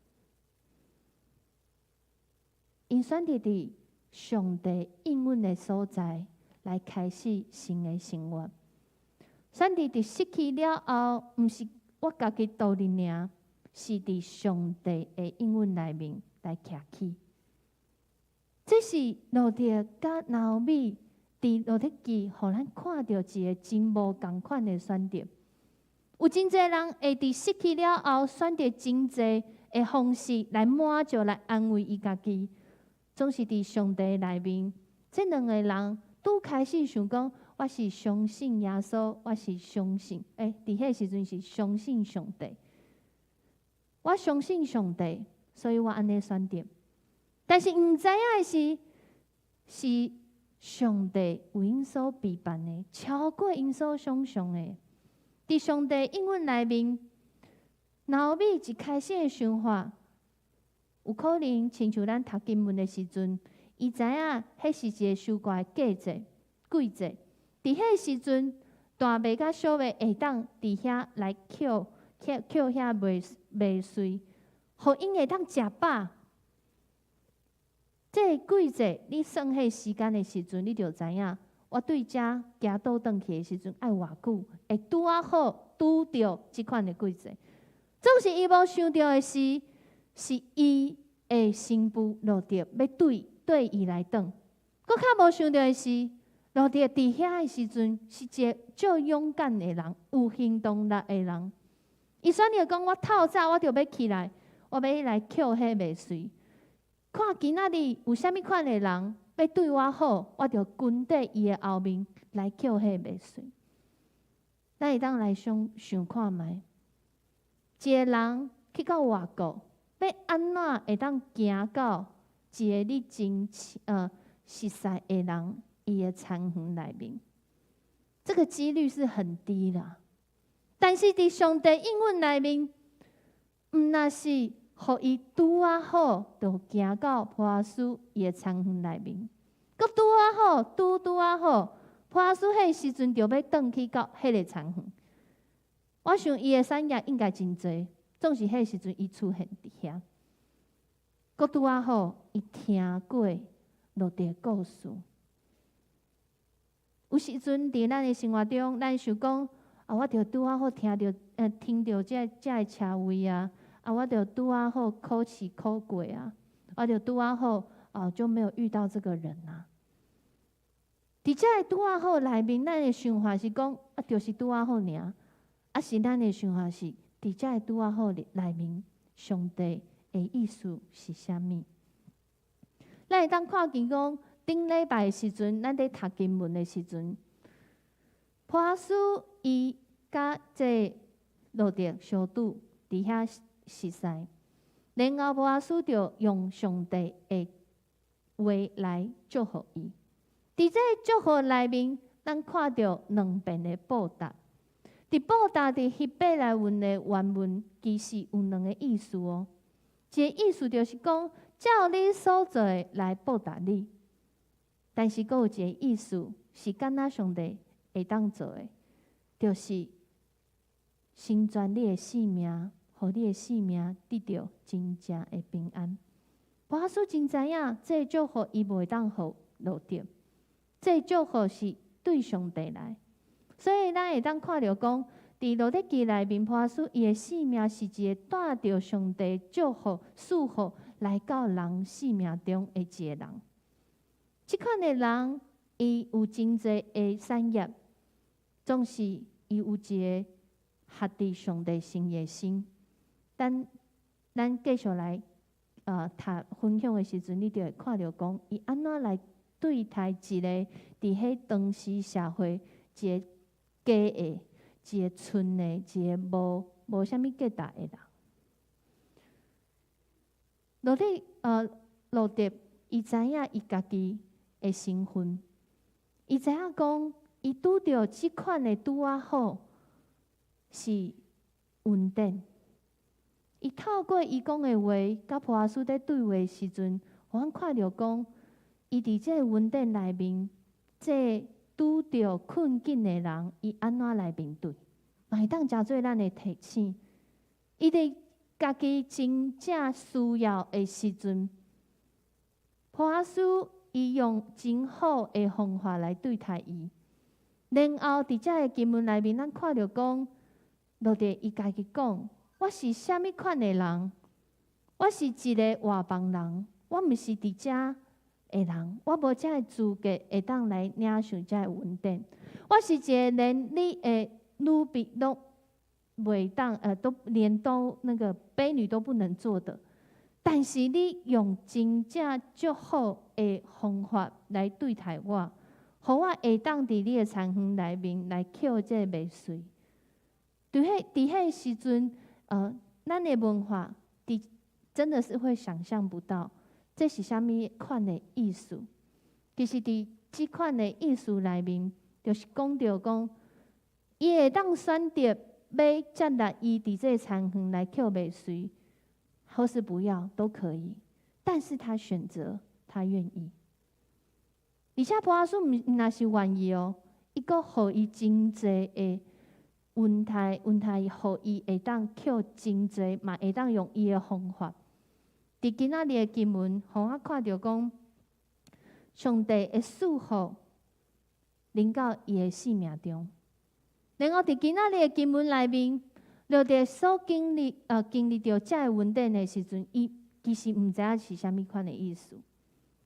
𪜶選擇佇上帝應允的所在來開始新的生活。選擇佇失去了後，毋是我家己獨立爾，是佇上帝的應允內面來徛起。這是路得佮拿俄米佇路得記，予咱看著一個真無仝款的選擇。有真濟人會佇失去了後，選擇真濟的方式來滿足、來安慰伊家己。總是佇上帝內面，這兩个人拄開始想講，我是相信耶穌，我是相信，佇彼个時陣是相信上帝，我相信上帝，所以我按呢選擇。但是毋知影的是，是上帝為𪜶所備辦的，超過𪜶所想象的。佇上帝應允內面，拿俄米一開始的想法，有可能親像咱讀經文的時陣，伊知影彼是一個收割的季節，季節。佇彼个時陣，大麥佮小麥會當佇遐來抾抾抾遐麥穗，予𪜶會當食飽。這个季節，你算彼時間的時陣，你就知影，我對遮行倒轉去的時陣愛偌久，會拄仔好拄著這款的季節。總是伊無想著的是，是伊的新婦路得欲綴伊來轉。閣較無想著的是，路得佇遐的時陣是一个足勇敢的人，有行動力的人。伊選擇講：我透早我就欲起來，我欲來抾彼麥穗。看今仔日有啥物款的人欲對我好，我就跟佇伊的後面來抾彼麥穗。咱會當來想想看覓，一个人去到外國，欲按怎會當行到一个你真熟似的人伊的田園內面？這個幾率是很低啦。但是佇上帝應允內面，毋若是予伊拄仔好，就行到波阿斯伊的田園內面，閣拄仔好，拄拄仔好，波阿斯彼个時陣就欲轉去到彼个田園。我想伊的產業應該真濟，總是彼个時陣伊出現佇遐。閣拄仔好，伊聽過路得的故事。有時陣佇咱的生活中，咱想講啊，我著拄仔好聽著這个車位啊，啊，我著拄仔好考試考過啊，我著拄仔好啊，就沒有遇到這個人啊。佇這个拄仔好內面，咱的想法是講啊，就是拄仔好爾。啊，是咱的想法是，佇這个拄仔好內面，上帝的意思是啥物？咱會當看見講，頂禮拜的時陣，咱佇讀經文的時陣，波阿斯伊佮這路得相拄佇遐熟似，然後波阿斯就用上帝的話來祝福伊。佇這祝福內面，咱看著兩遍的報答。佇報答佇希伯來文的原文，其實有兩个意思哦。一个意思就是講，照你所做的來報答你。但是，閣有一个意思是，敢若上帝會當做的，就是成全你的性命，予你的性命得著真正的平安。波阿斯真知影，這个祝福伊袂當予路得，這个祝福是對上帝來。所以，咱會當看著講，佇路得記內面，波阿斯伊的性命是一个帶著上帝祝福、賜福來到人性命中的一个人。這款的人，伊有真濟的產業，總是伊有一个合佇上帝心意的心。等咱繼續來讀分享的時陣，你就會看著講，伊按怎來對待一个佇彼當時社會一個假的、一个賰的、一个無啥物價值的人。路得伊知影伊家己的身份，伊知影講，伊拄著這款的拄仔好是恩典。伊透過伊講的話，佮波阿斯佇對話的時陣，予阮看著講，伊佇這个恩典內面，這拄著困境的人，伊按怎來面對，嘛會當誠做咱的提醒。伊佇家己真正需要的時陣，波阿斯伊用真好的方法來對待伊。然後佇這个經文內面，咱看著講，路得伊家己講：我是啥物款的人？我是一个外邦人，我毋是佇遮的人，我無這个資格會當來領受這个恩典。我是一个連你的女婢攏袂當，都連都那個婢女都不能做的。但是你用真正足好的方法來對待我，予我會當佇你的田園內面來抾這個麥穗。佇彼時陣，咱的文化，佇真的是會想象不到，這是啥物款的意思。其實佇這款的意思內面，就是講著講，伊會當選擇欲接納伊佇這個田園來抾麥穗，或是不要都可以。但是他選擇，他願意。而且波阿斯毋若是願意哦，伊閣予伊真濟的恩待，恩待予伊會當抾真濟，嘛會當用伊的方法。佇今仔日的經文，予我看著講，上帝的賜福臨到伊的性命中。然後佇今仔日的經文內面，路得所經歷著這个恩典的時陣，伊其實毋知影是啥物款的意思。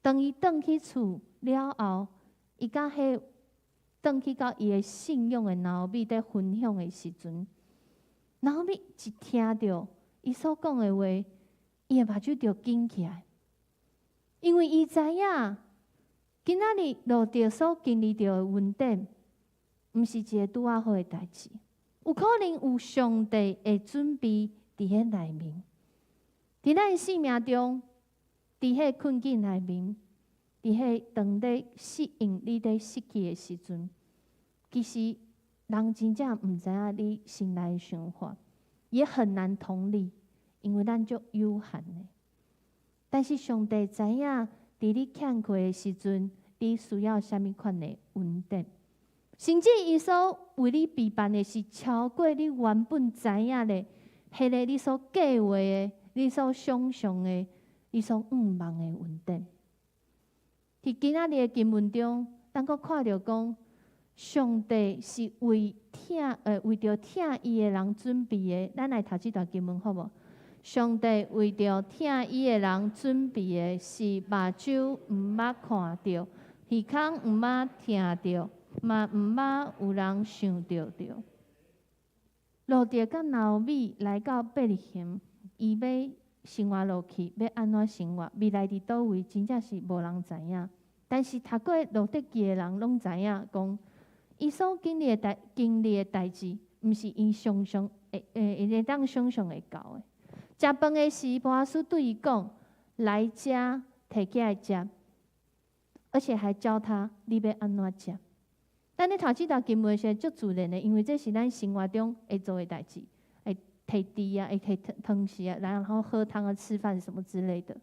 當伊轉去厝了後，伊佮彼轉去到伊的信仰的拿俄米佇分享的時陣，拿俄米一聽著伊所講的話，伊的目睭就緊起來，因為伊知影今仔日路得所經歷著的恩典，毋是一个拄仔好的代誌，有可能有上帝的準備佇彼內面，佇咱生命中，佇彼困境內面，佇彼當咧適應你咧失去的時陣，其實人真正毋知影你心內的想法，也很難同理，因為咱足有限的。但是上帝知影，佇你欠缺的時陣，你需要啥物款的恩典，甚至伊所為你備辦的是超過你原本知影的，彼个你所計劃的、你所想象的、你所向望的恩典。佇今仔日的經文中，咱閣看著講，上帝是為著疼伊的人準備的。咱來讀這段經文好無？上帝為著疼伊的人準備的，是目睭毋捌看著，耳孔毋捌聽著，嘛毋捌有人想著著。路得佮拿俄米來到伯利恆，伊欲生活落去，欲按怎生活？未來佇佗位，真正是無人知影。但是讀過路得記的人攏知影，講伊所經歷的代誌，毋是𪜶想象會會會當想象會到的。食飯的時，波阿斯對伊講：來遮提起來食，而且還教他你欲按怎食。咱咧讀這段經文時，足自然的，因為這是咱生活中會做的代誌，會提箸啊，會提湯匙啊，然後喝湯啊、吃飯什麼之類的。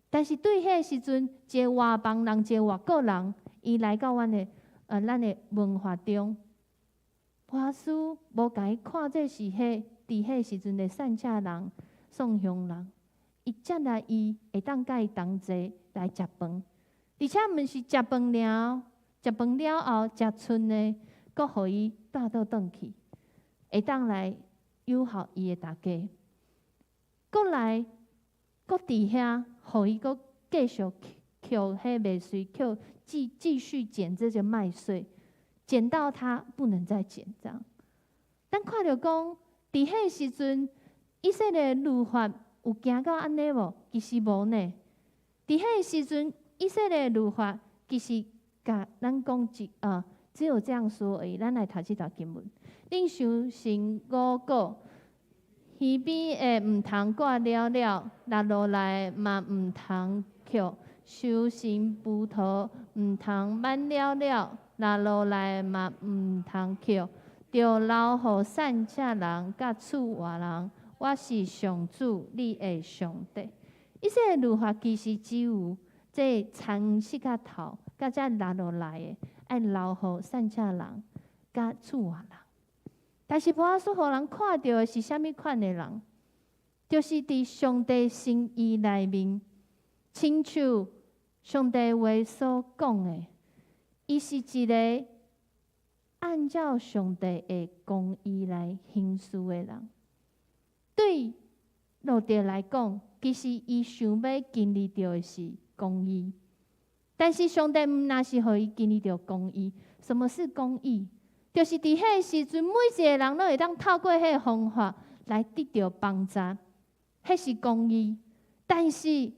但是對彼個時陣，一個外邦人，一個外國人，伊來到咱的文化中，波阿斯無共伊看做是彼佇彼個時陣的散赤人、送鄉人，伊接納伊會當佮伊同齊來食飯，而且毋是食飯爾，食飯了後食賰的，閣予伊帶倒轉去，會當來友好伊的大家，閣來閣佇遐，予伊閣繼續抾彼麥穗，抾繼續撿這個麥穗，撿到他不能再撿這樣。咱看著講，佇彼個時陣，以色列律法有行到按呢無？其實無呢。佇彼個時陣，以色列律法其實共咱講一啊，只有這樣說而已。咱來讀這段經文：恁收成五穀，耳邊的毋通割了了，落落來嘛毋通抾；收成葡萄毋通挽了了，落落來嘛毋通抾。著留予散赤人佮厝外人。我是上主，你的上帝。以色列律法其實只有這田穡仔頭，佮這落落來的，愛留予散赤人佮厝外人。但是波阿斯予人看著的是啥物款的人？就是佇上帝心意內面，親像上帝話所講的，伊是一个按照上帝的公義來行事的人。對路得來講，其實伊想欲經歷著的是公義，但是上帝毋若是予伊經歷著公義。什麼是公義？就是佇彼個時陣，每一個人攏會當透過彼個方法來得著幫助，彼是公義。但是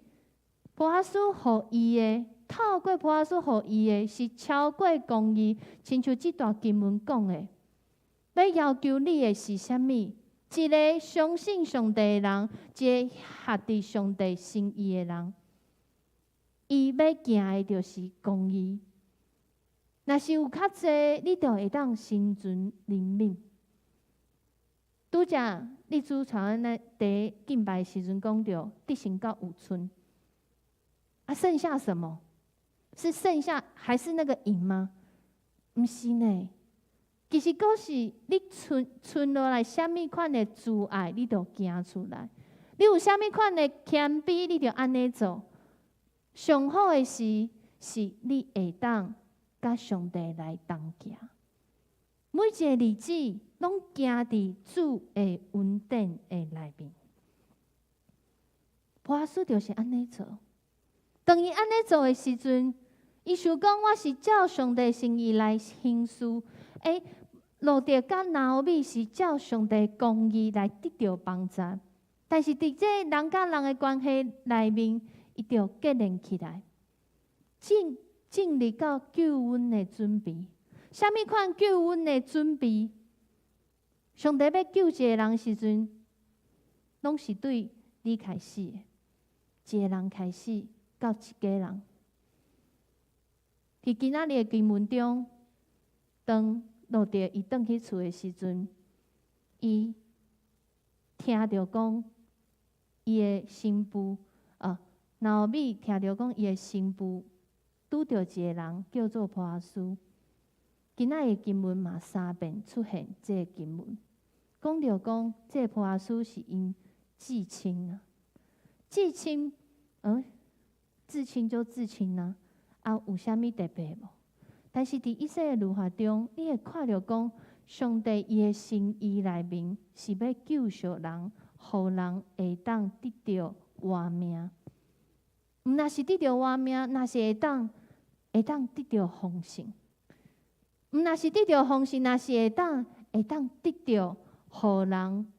波阿斯予伊的，透過波阿斯予伊的，是超過公義。親像這段經文講的，欲要求你的是啥物？一个相信上帝的人，一个合佇上帝心意的人，伊欲行的就是公義。若是有較濟，你就會當心存憐憫。拄才你主帶阮咧佇敬拜時陣講著，得勝到有賰，啊，剩下什麼？是剩下還是那個銀嗎？毋是呢。其實閣是你賰賰落來，啥物款的慈愛，你就行出來。你有啥物款的謙卑，你就按呢做。上好的是，是你會當佮上帝來同行。每一个日子攏行佇主的恩典的內面。波阿斯就是按呢做。當伊按呢做的時陣，伊想講我是照上帝心意來行事。欸，路得佮拿俄米是照上帝公義來得著幫助，但是佇這人佮人的關係內面，伊就結連起來，進入到救恩的準備。啥物款救恩的準備？上帝欲救一个人時陣，攏是對你開始的，一個人開始到一家人。佇今仔日的經文中，當路得伊轉去厝的時陣，伊聽著講伊的新婦啊，拿俄米聽著講伊的新婦拄著一个人叫做波阿斯。今仔日經文嘛三遍出現這个經文，講著講這个波阿斯是𪜶至親啊，至親，至親就至親啊，啊有啥物特別無？但是佇以色列律法中，你會看著講，上帝伊的心意內面是欲救贖人，予人會當得著活命。毋若是得著活命，若是會當得著豐盛。毋若是得著豐盛，若是會當得著予人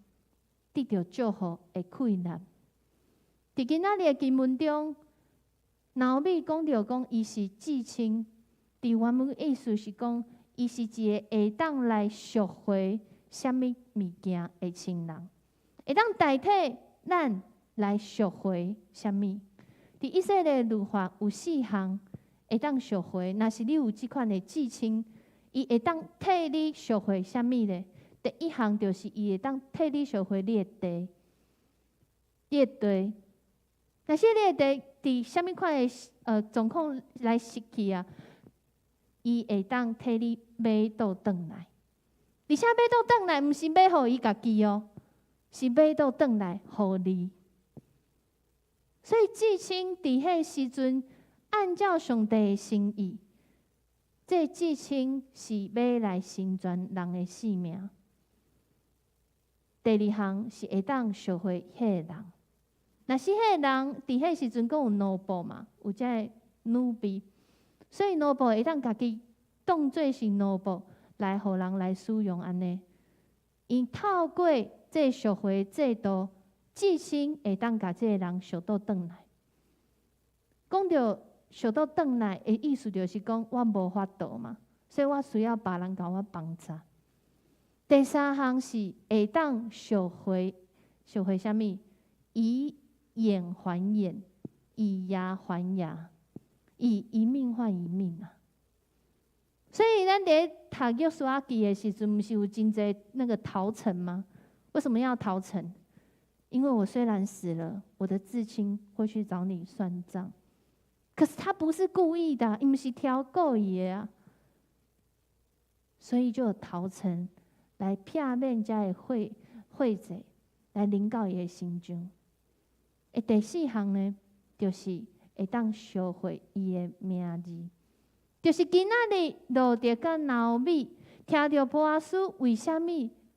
得著祝福的氣力。佇今仔日的經文中，拿俄米講著講，伊是至親，佇原文意思是講，伊是一个會當來贖回啥物物件的親人，會當代替咱來贖回啥物。佇以色列律法有四項會當贖回，若是你有這款的至親，伊會當替你贖回啥物咧？第一項就是伊會當替你贖回你的地，你的地。若是你的地佇啥物款的狀況來失去啊？伊會當替你買倒轉來，而且買倒轉來，毋是買予伊家己哦，是買倒轉來予你。所以至親佇彼時陣，按照上帝的心意，這至親是欲來成全人的性命。第二項是會當贖回彼個人，若是彼個人佇彼時陣閣有奴僕嘛，有這个奴婢，所以奴僕會當家己當做是奴僕來予人來使用按呢。𪜶透過這贖回制度，至親會當共這个人贖倒轉來。講著贖倒轉來的意思，就是講我無法度嘛，所以我需要別人共我幫助。第三項是會當贖回，贖回啥物？以眼還眼，以牙還牙，以一命換一命啊！所以咱佇讀約書亞記的時陣，毋是有真濟那個逃城嗎？為什麼要逃城？因為我雖然死了，我的至親會去找你算賬。可是他不是故意的，伊毋是刁故意的啊，所以就逃城來避免這个血血債來臨到伊的身上。第四項呢，就是會當燒毀伊的名字，就是今仔日路得佮拿俄米聽著波阿斯為啥物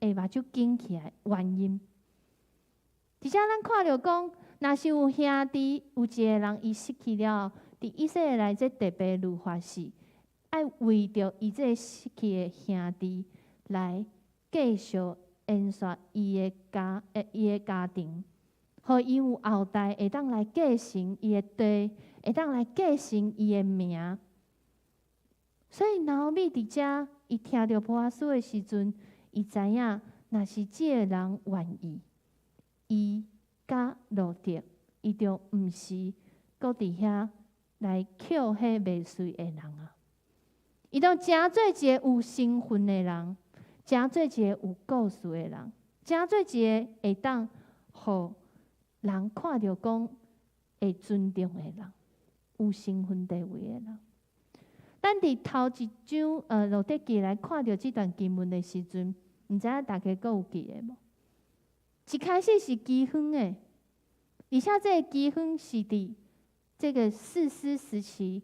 會目睭緊起來原因。而且咱看著講，若是有兄弟有一个人伊失去了，佇以色列來這特別律法是愛為著伊這失去的兄弟來繼續延續伊的家庭，予伊有後代會當來繼承伊的地，會當來繼承伊的名。所以拿俄米佇遮，伊聽著波阿斯的時陣，伊知影，若是這个人願意，伊佮路得，伊就毋是閣佇遐來抾彼麥穗的人啊！伊就成做一个有身份的人，成做一个有故事的人，成做一个會當予人看著講會尊重的人，有身份地位的人。咱佇頭一章路得記來看著這段經文的時陣，毋知影大家閣有記得無？一開始是饑荒的，而且這个饑荒是佇這個士師時期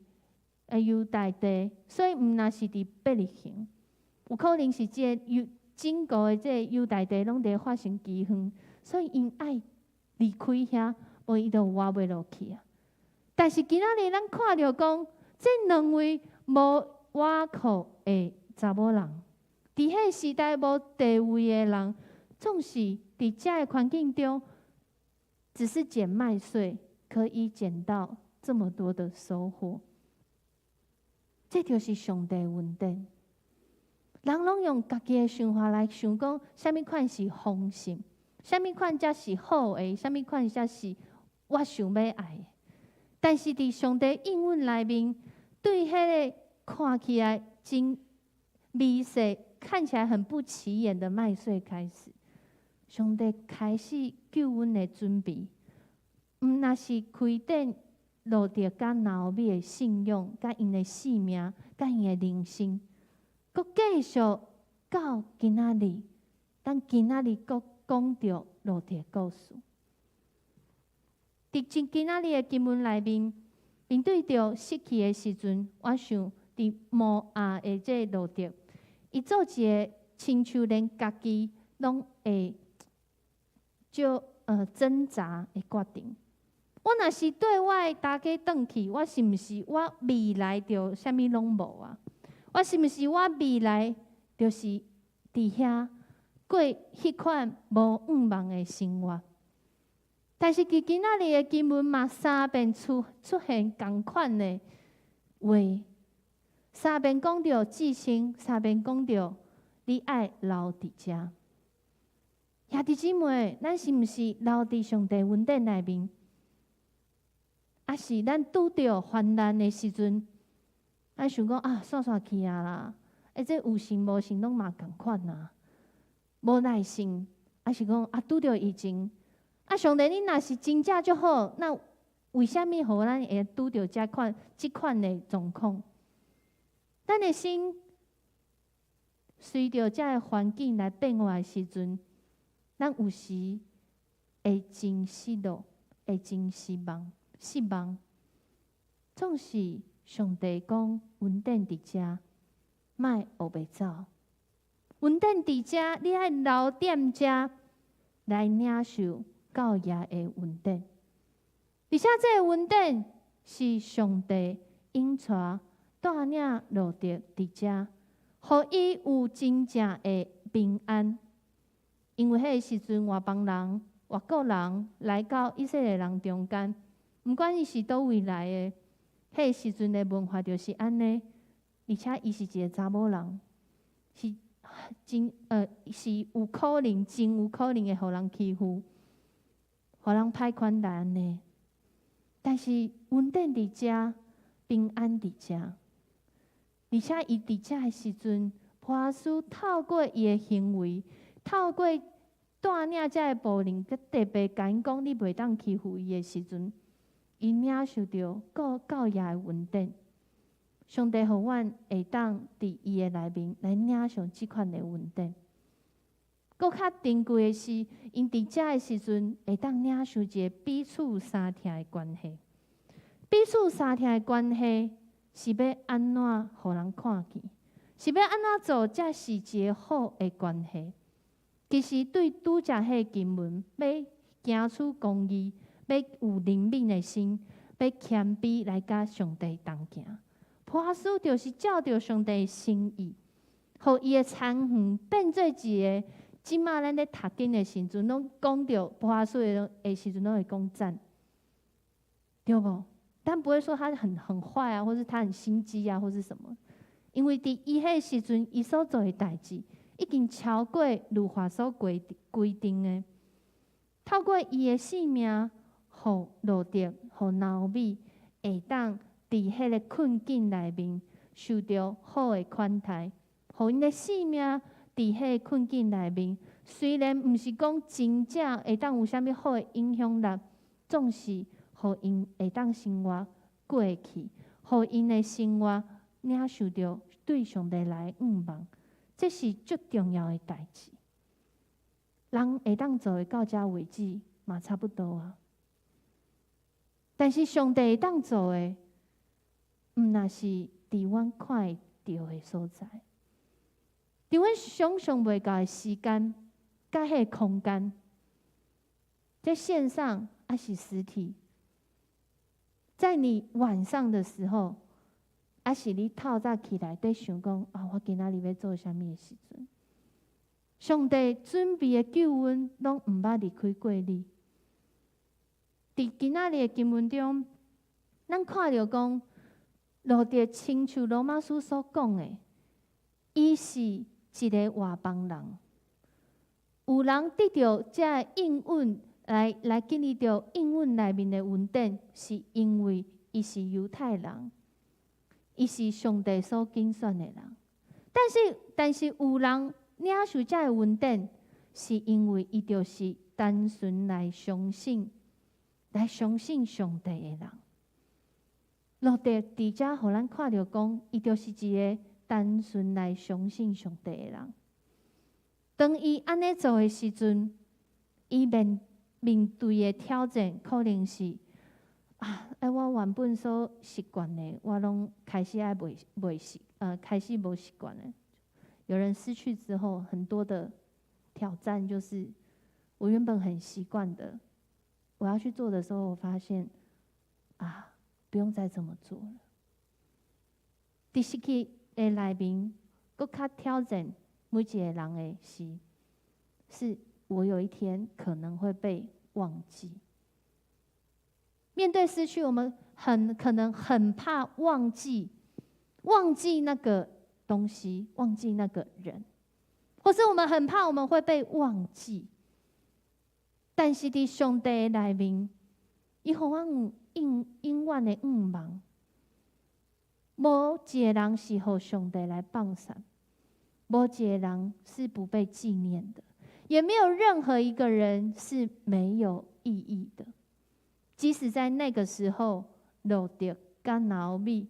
猶大地，所以毋若是佇伯利恆，有可能是這个猶整個的這個猶大地攏佇發生饑荒，所以𪜶愛離開遐，無伊就活袂落去啊。但是今仔日咱看著講，這兩位無倚靠的查某人，佇彼時代無地位的人，總是佇遮个環境中，只是撿麥穗，可以撿到這麼多的收穫。這就是上帝恩典。人攏用家己的想法來想講，啥物款是豐盛，啥物款才是好的，啥物款才是我想欲愛的。但是佇上帝應允內面，對彼個看起來真微細、看起來很不起眼的麥穗開始，上帝開始救恩的準備，毋若是開展路得佮拿俄米的信仰、佮𪜶的性命、佮𪜶的人生，閣繼續到今仔日，咱今仔日閣講著路得故事。佇今今仔日的經文內面，面對著失去的時陣，我想佇摩押的這個路得，伊做一个親像連家己攏會就掙扎的決定。我若是綴我的大家轉去，我是毋是我未來就啥物攏無啊？我是毋是我未來就是佇遐過彼款無向望的生活？但是佇今仔日的經文嘛，三遍出現仝款的話，三遍講著至聖，三遍講著你愛留佇遮。兄弟姊妹，咱是毋是留佇上帝恩典內面？抑是咱拄著患難的時陣，咱想講啊，煞煞去啊啦！欸，這有神無神攏嘛仝款啊，無耐性，抑是講啊，拄著疫情，啊，上帝你若是真正足好，那為啥物予咱會拄著這款的狀況？咱的心隨著這个環境來變化的時陣，咱有時會真失落，會真失望，失望。總是上帝講恩典佇遮，莫烏白走。恩典佇遮，你愛留踮遮來領受教爺的恩典。而且這個恩典是上帝引帶帶領路得佇遮，予伊有真正的平安。因為彼个時陣，外邦人、外國人來到以色列人中間，毋管伊是佗位來的，彼个時陣的文化就是按呢。而且伊是一個查某人，是有可能，真有可能會予人欺負，予人歹款待按呢。但是恩典佇遮，平安佇遮，而且伊佇遮的時陣，波阿斯透過伊的行為，透過帶領遮个僕人，閣特別共𪜶講，你袂當欺負伊的時陣，伊領受著教爺的恩典。上帝予阮會當佇伊的內面來領受這款的恩典。閣較珍貴的是，𪜶佇遮的時陣，會當領受一个彼此相疼的關係。彼此相疼的關係是欲按怎予人看見？是欲按怎做才是一个好的關係？其實對拄才彼个經文，欲行出公義，欲有憐憫的心，欲謙卑來佮上帝同行。波阿斯就是照著上帝的心意，予伊的田園變做一个。這馬咱咧讀經的時陣，攏講著波阿斯的時陣，攏會講讚，對無？但不會說他很壞啊，或是他很心機啊，或是什麼。因為佇伊彼个時陣，伊所做的代誌已經超過律法所規定的。透過伊的性命，予路得、予拿俄米會當佇彼个困境內面受著好的款待，予𪜶的性命佇彼个困境內面，雖然毋是講真正會當有啥物好的影響力，總是予𪜶會當生活過去，予𪜶的生活領受著對上帝來仰望，這是足重要的代誌。人會當做的到這為止嘛，差不多啊。但是上帝會當做的，毋若是佇阮看會著的所在，佇阮想象袂到的時間，佮彼个空間，在線上抑是實體，在你晚上的時候，抑是你透早起來佇想講啊，我今仔日欲做啥物的時陣，上帝準備的救恩攏毋捌離開過你。佇今仔日的經文中，咱看著講，路得親像羅馬書所講的，伊是一个外邦人。有人得著這个應允來經歷著應允內面的恩典，是因為伊是猶太人，伊是上帝所揀選的人。但是有人領受這个恩典，是因為伊就是單純來相信上帝的人。路得佇遮予咱看著講，伊就是一个單純來相信上帝的人。當伊按呢做的時陣，伊面對的挑戰可能是啊，哎，我原本所習慣的，我攏開始愛袂習，開始無習慣了。有人失去之後，很多的挑戰就是，我原本很習慣的，我要去做的時候，我發現啊，不用再這麼做了。佇失去的內面，閣較挑戰每一個人的是，是我有一天可能會被忘記。面對失去，我們很可能很怕忘記，忘記那個東西，忘記那個人，或是我們很怕我們會被忘記。但是佇上帝內面，伊予阮有永永遠的向望。無一个人是予上帝來放散，無一个人是不被紀念的，也沒有任何一個人是沒有意義的。即使在那個時候，路得佮拿俄米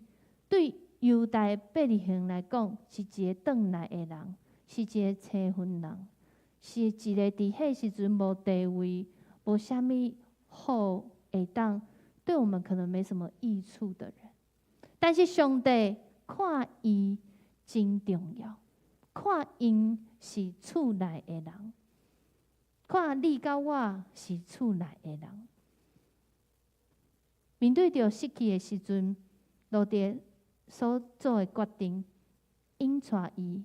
對猶大伯利恆來講，是一个轉來的人，是一个青雲人，是一个佇彼時陣無地位、無啥物好會當對我們可能沒什麼益處的人。但是上帝看伊真重要，看𪜶是厝內的人，看你佮我是厝內的人。面對著失去的時陣，路得所做的決定，引帶伊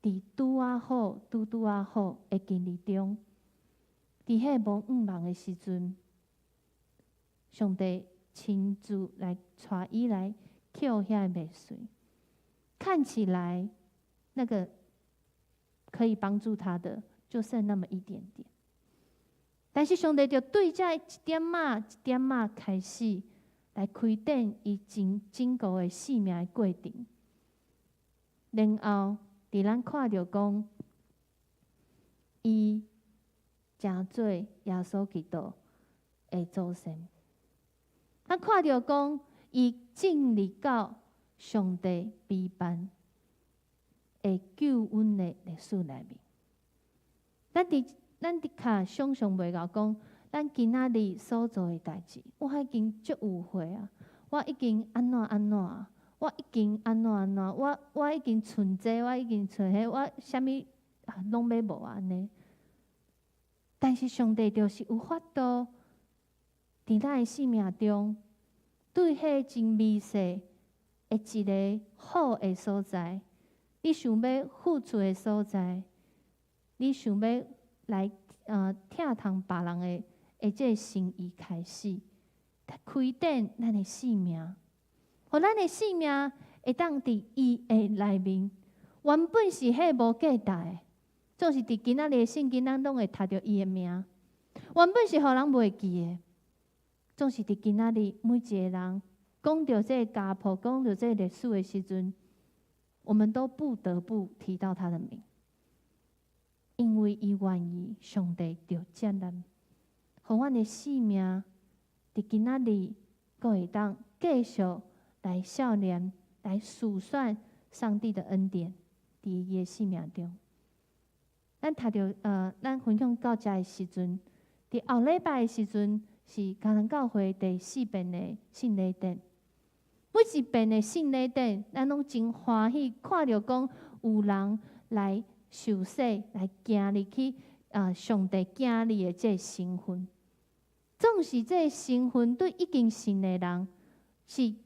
佇拄仔好、拄拄仔好的經歷中，佇彼無向望的時陣，上帝親自來帶伊來抾遐個麥穗，看起來那個可以幫助他的，就剩那麼一點點。但是上帝就對這一點仔一點仔開始來開展伊整整個的生命的過程，然後佇咱看著講，伊成做耶穌基督的祖先。咱看著講，伊進入到上帝備辦的救恩的歷史內面。咱的確想象袂到講，咱今仔日所做的代誌，我已經足有歲啊！我已經按怎按怎，我已經按怎按怎，我已經賰這，我已經賰彼，我啥物攏欲無按呢。但是上帝就是有法度，佇咱的生命中，對彼真微細的一个好的所在，你想欲付出的所在，你想欲來疼痛別人的這个心意開始，開展咱的生命，予咱的生命會當佇伊的內面，原本是彼無價值的，總是佇今仔日的聖經，咱攏會讀著伊的名。原本是予人袂記的，總是佇今仔日每一个人講著這个家譜，講著這个歷史的時陣，我們都不得不提到他的名，因為伊願意，上帝就接納，予阮的生命佇今仔日，閣會當繼續來數念、來數算上帝的恩典，佇伊的生命中。咱讀著咱分享到遮的時陣，佇後禮拜的時陣是迦南教會第四遍的聖禮典。每一遍的聖禮典，咱攏真歡喜，看著講有人來受洗，來行入去啊，上帝囝兒的這个身份。總是這个身份對已經信的人是繼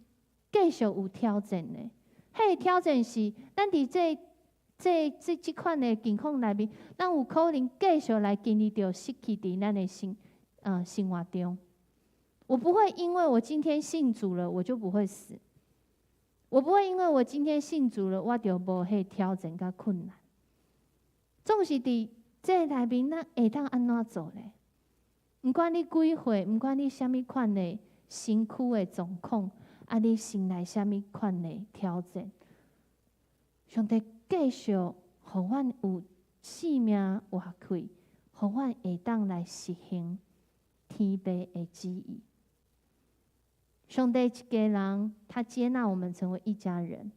續有挑戰的。彼个挑戰是，咱佇這款的境況內面，咱有可能繼續來經歷著失去佇咱的生活中。我不會因為我今天信主了，我就不會死。我不會因為我今天信主了，我就無彼挑戰佮困難。總是佇這內面，咱會當按怎做咧？毋管你幾歲，毋管你啥物款的身軀的狀況，啊，你心內啥物款的挑戰，上帝繼續予阮有生命活氣，予阮會當來實行天父的旨意。上帝一家人，他接納我們成為一家人。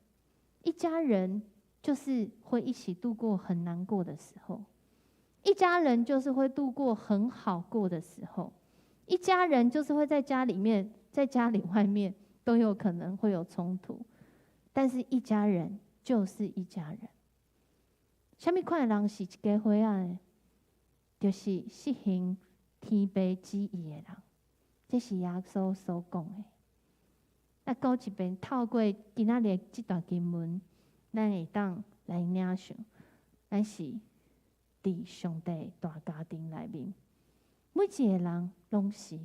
一家人就是會一起度過很難過的時候，一家人就是會度過很好過的時候，一家人就是會在家裡面，在家裡外面都有可能會有衝突，但是一家人就是一家人。啥物款的人是一家伙仔的？就是實行天父旨意的人，這是耶穌所講的。咱閣一遍透過今仔日的這段經文，咱會當來領受，咱是佇上帝大家庭內面，每一个人攏是。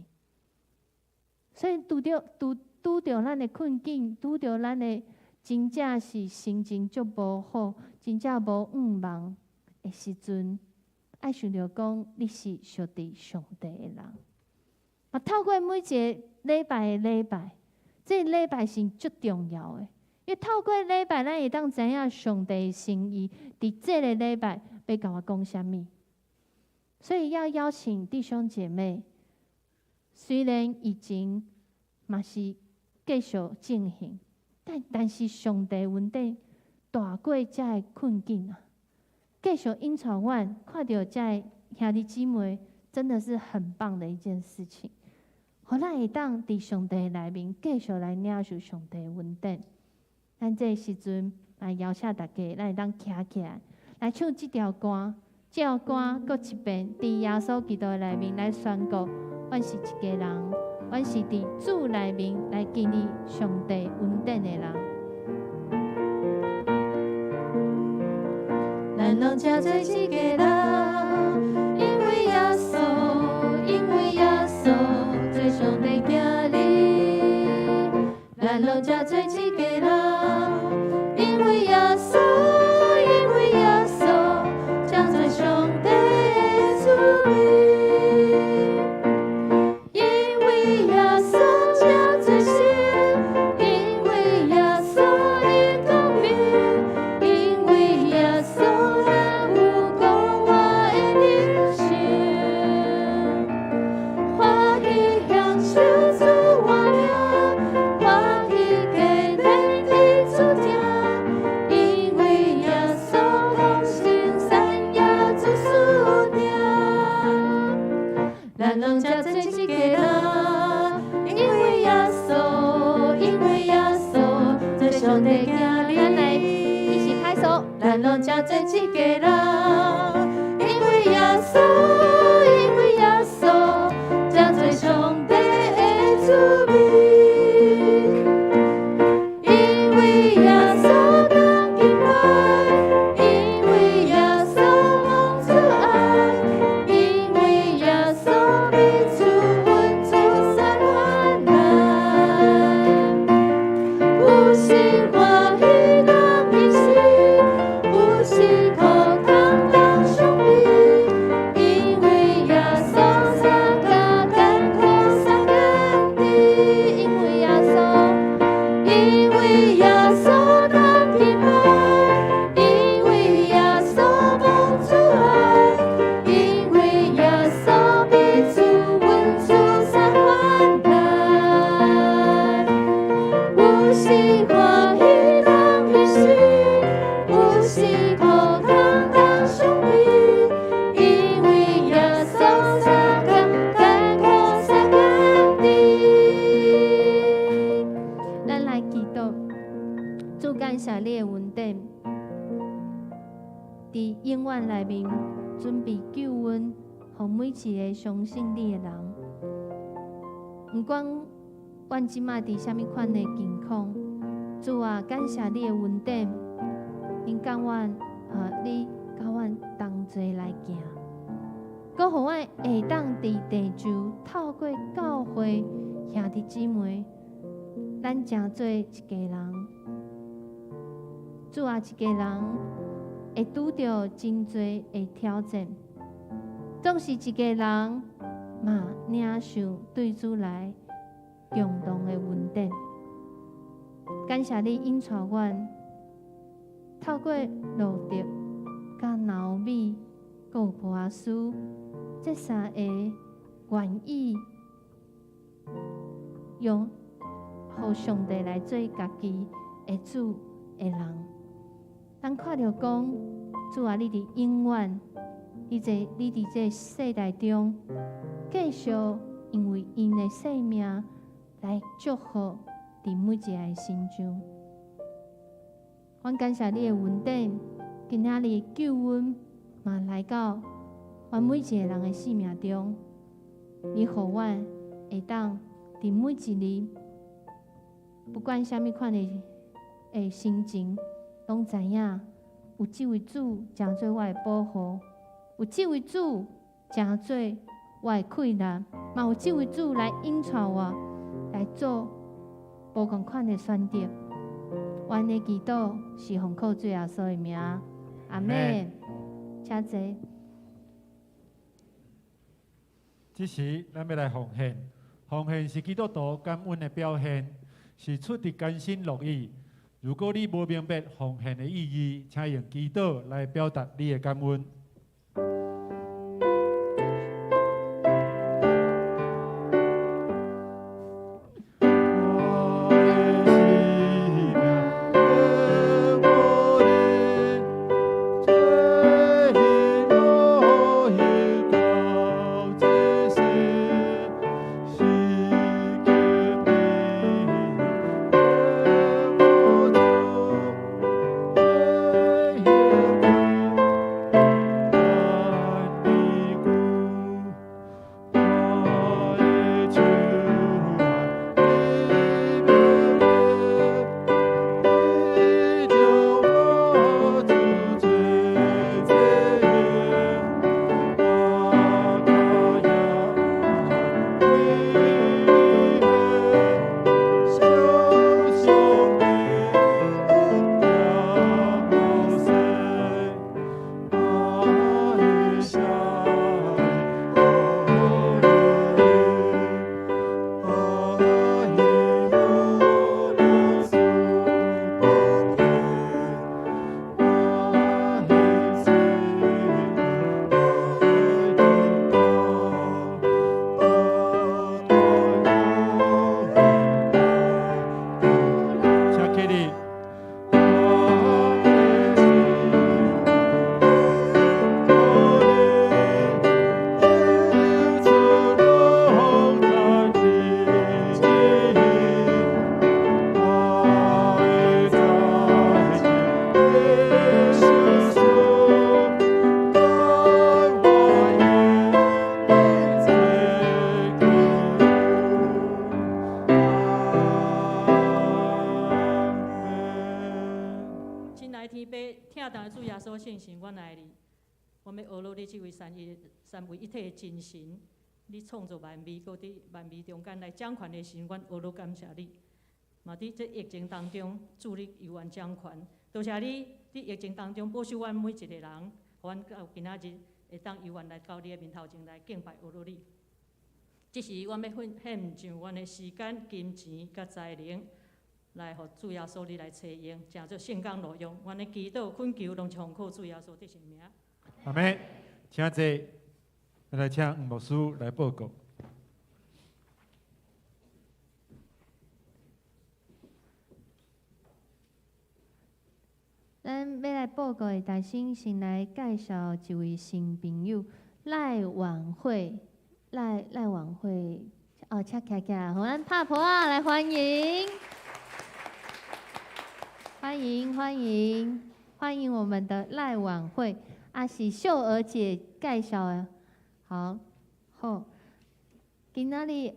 所以拄著咱的困境，拄著咱的真正是心情足無好，真正無向望的時陣，愛想著講你是屬佇上帝的人。啊，透過每一個禮拜的禮拜，這個禮拜是足重要的，因為透過禮拜，咱會當知影上帝的心意，佇這個禮拜欲共我講啥物。所以要邀請弟兄姐妹，雖然疫情嘛是繼續進行，但是上帝恩典大過這个困境啊！繼續引帶阮看著這个兄弟姊妹，真的是很棒的一件事情。予咱會當佇上帝內面繼續來領受上帝恩典。咱這个時陣來邀請大家，咱會當徛起來，來唱這條歌。這條歌閣一遍，佇耶穌基督的內面來宣告：阮是一家人，阮是佇主內面來經歷上帝恩典的人。咱攏成做一家人，因為耶穌，因為耶穌做上帝囝兒。咱攏成做一家人，因為耶穌，因為耶穌成做上帝的子民。因為耶穌成做神，因為耶穌的公平，因為耶穌咱有共活的人生。歡喜享受主我命，歡喜堅定佇主聽，因為耶穌同心山也做輸定。咱攏成做一家人，因為耶穌，因為耶穌做上帝囝咱來兒。一起拍手。咱攏成做一家人，因為耶穌，因為耶穌成做上帝的子民。因為耶穌當敬拜，因為耶穌蒙主愛，因為耶穌比主阮主三患難。有時歡喜當平息，有時苦痛當傷悲，因為耶穌三甲艱苦相共佇，因為耶穌，因為耶穌當敬拜，因為耶穌蒙主愛，因為耶穌比主阮主三患難。有時歡喜當平息，有時苦痛當傷悲，因為耶穌三甲艱苦相共佇。咱來祈禱，主感謝你的恩典，佇永遠內面準備救恩，予每一个相信你的人。毋管阮這馬佇啥物款的境況，主啊，感謝你的恩典，您共阮啊，你佮阮同齊來行，閣予阮會當佇地球透過教會兄弟姊妹，咱成做一家人。主啊，一家人會拄著真濟的挑戰，總是一家人嘛領受對主來共同的恩典。感謝你引帶阮，透過路得、佮拿俄米、閣有波阿斯這三个願意用予上帝來做家己的主的人。咱看著講，主啊，你佇永遠，你佇這世代中，繼續因為𪜶的生命來祝福佇每一個人身上。阮感謝你的恩典，今仔日救恩嘛來到阮每一個人的生命中，你予阮會當佇每一日，不管啥物款的心情，攏知影有這位主成做我的保護，有這位主成做我的氣力，嘛有這位主來引帶我，來來做無仝款的選擇。阮的祈禱是奉靠主耶穌的名，阿們。請坐。這時，咱欲來奉獻。奉獻是基督徒感恩的表現，是出自甘心樂意。如果你無明白奉獻的意義，請用祈禱來表達你的感恩。三位一體的真神，你創造萬物，閣佇萬物中間來掌權的神，阮呵咾感謝你。嘛佇這疫情當中，主你猶原掌權，多謝你佇疫情當中保守阮每一個人，予阮到今仔日會當猶原來到你的面頭前來敬拜呵咾你。這時，阮欲獻上阮的時間、金錢佮才能，來予主耶穌你來差用，成做聖工路用。阮的祈禱懇求，攏是奉靠主耶穌得勝名。阿們，請坐。來請黃牧師來報告。咱欲來報告的，大先先來介紹一位新朋友賴婉慧，賴婉慧，哦，請徛起來，予咱拍噗仔來歡迎，歡迎歡迎歡迎我們的賴婉慧，啊是秀娥姐介紹的。好，好，今仔日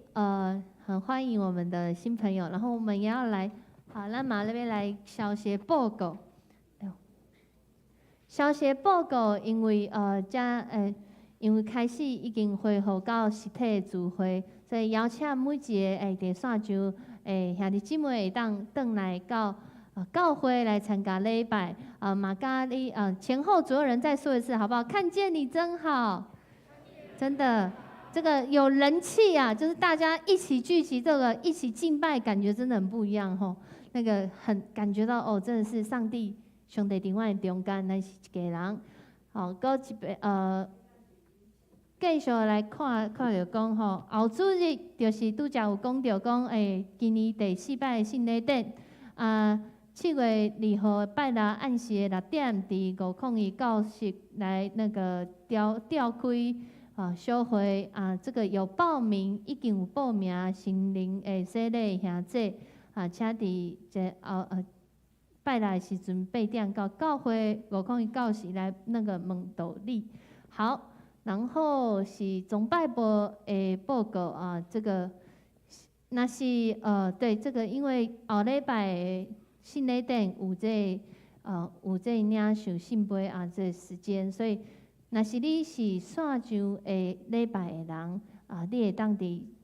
很歡迎我們的新朋友，然後我們也要來，好，咱嘛欲來消息報告。消息報告，因為遮因為開始已經恢復到實體的聚會，所以邀請每一個佇線上兄弟姊妹會當轉來到教會來參加禮拜，啊，嘛佮你前後左右人再說一次，好不好？看見你真好。真的，這個有人氣啊，就是大家一起聚集，這個一起敬拜，感覺真的很不一樣吼。那個很感覺到哦，真的是上帝上帝佇阮的中間，咱是一家人。好，閣一遍繼續來看看著講吼，後主日就是拄才有講著講，今年第四擺的聖禮典啊，7月2號拜六暗時的6點，佇501教室來那個召開。啊，小會啊，這個有報名，已經有報名成人的洗禮兄姊啊，請佇這後拜六的時陣8點到教會501教室來那個問道理。好，然後是崇拜部的報告啊，這個若是對這個，因為後禮拜的聖禮典有這個有這個領受聖杯啊，這個時間，所以。若是你是線上的禮拜的人啊，你會當佇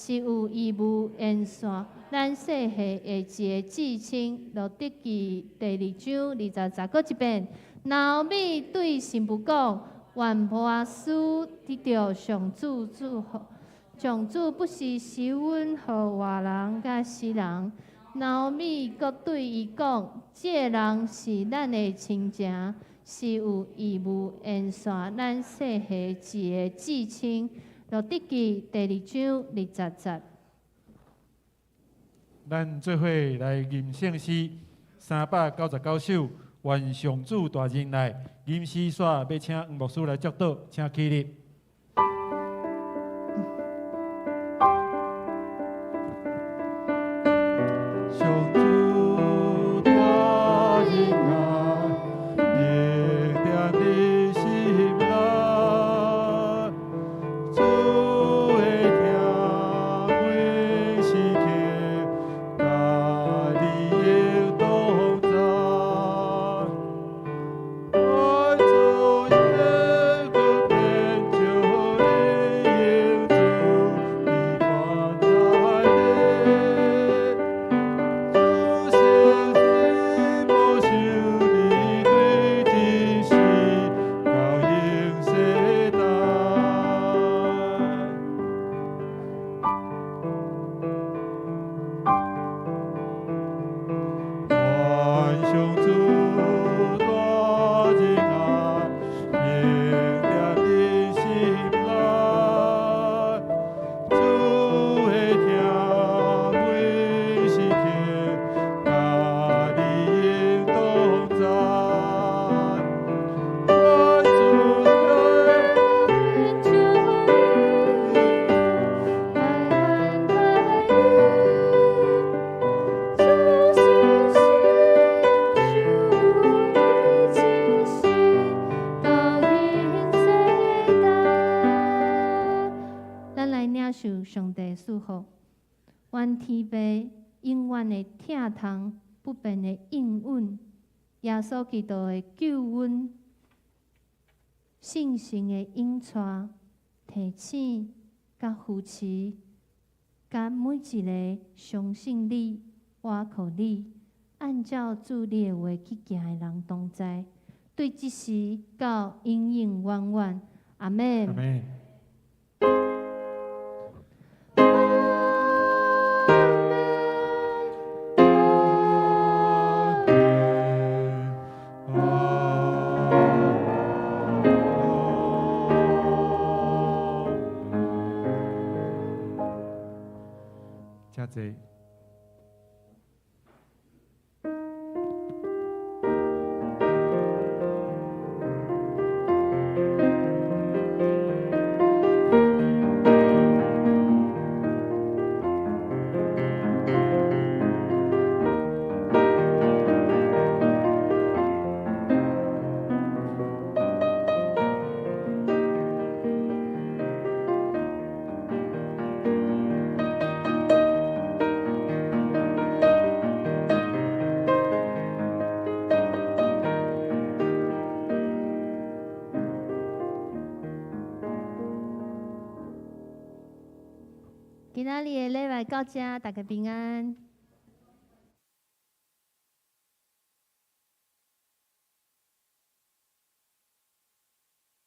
是有義務延續咱世系的一个至親。路得記第二章二十節，閣一遍。拿俄米對新婦講：願波阿斯得著上主祝福，上主不是使阮予活人佮死人。拿俄米閣對伊講：這个人是咱的親情，是有義務延續咱世系一個至親。路得記第二章二十節。咱做伙來吟聖詩399首，願上主大仁愛。吟詩煞欲請黃牧師來祝禱，請起立。上主大仁愛，永定佇心內，主會聽每時刻，佮你永同在。願主耶閣變就你應主的關懷你。主聖子保守你對這世到永世代。願上主大仁愛，永定佇心內，主會聽每時刻，佮你永同在。願主變就你來關懷你，主信實守你這世到永世代。咱來領受上帝祝福，願天父永遠的疼痛、不變的應允，耶穌基督的救恩、聖神的引帶、提醒、佮扶持，佮每一个相信你、倚靠你、按照主你的話去行的人同在，對這時到永永遠遠。阿們。阿們。阿們。請坐。今仔日的禮拜到這，大家平安。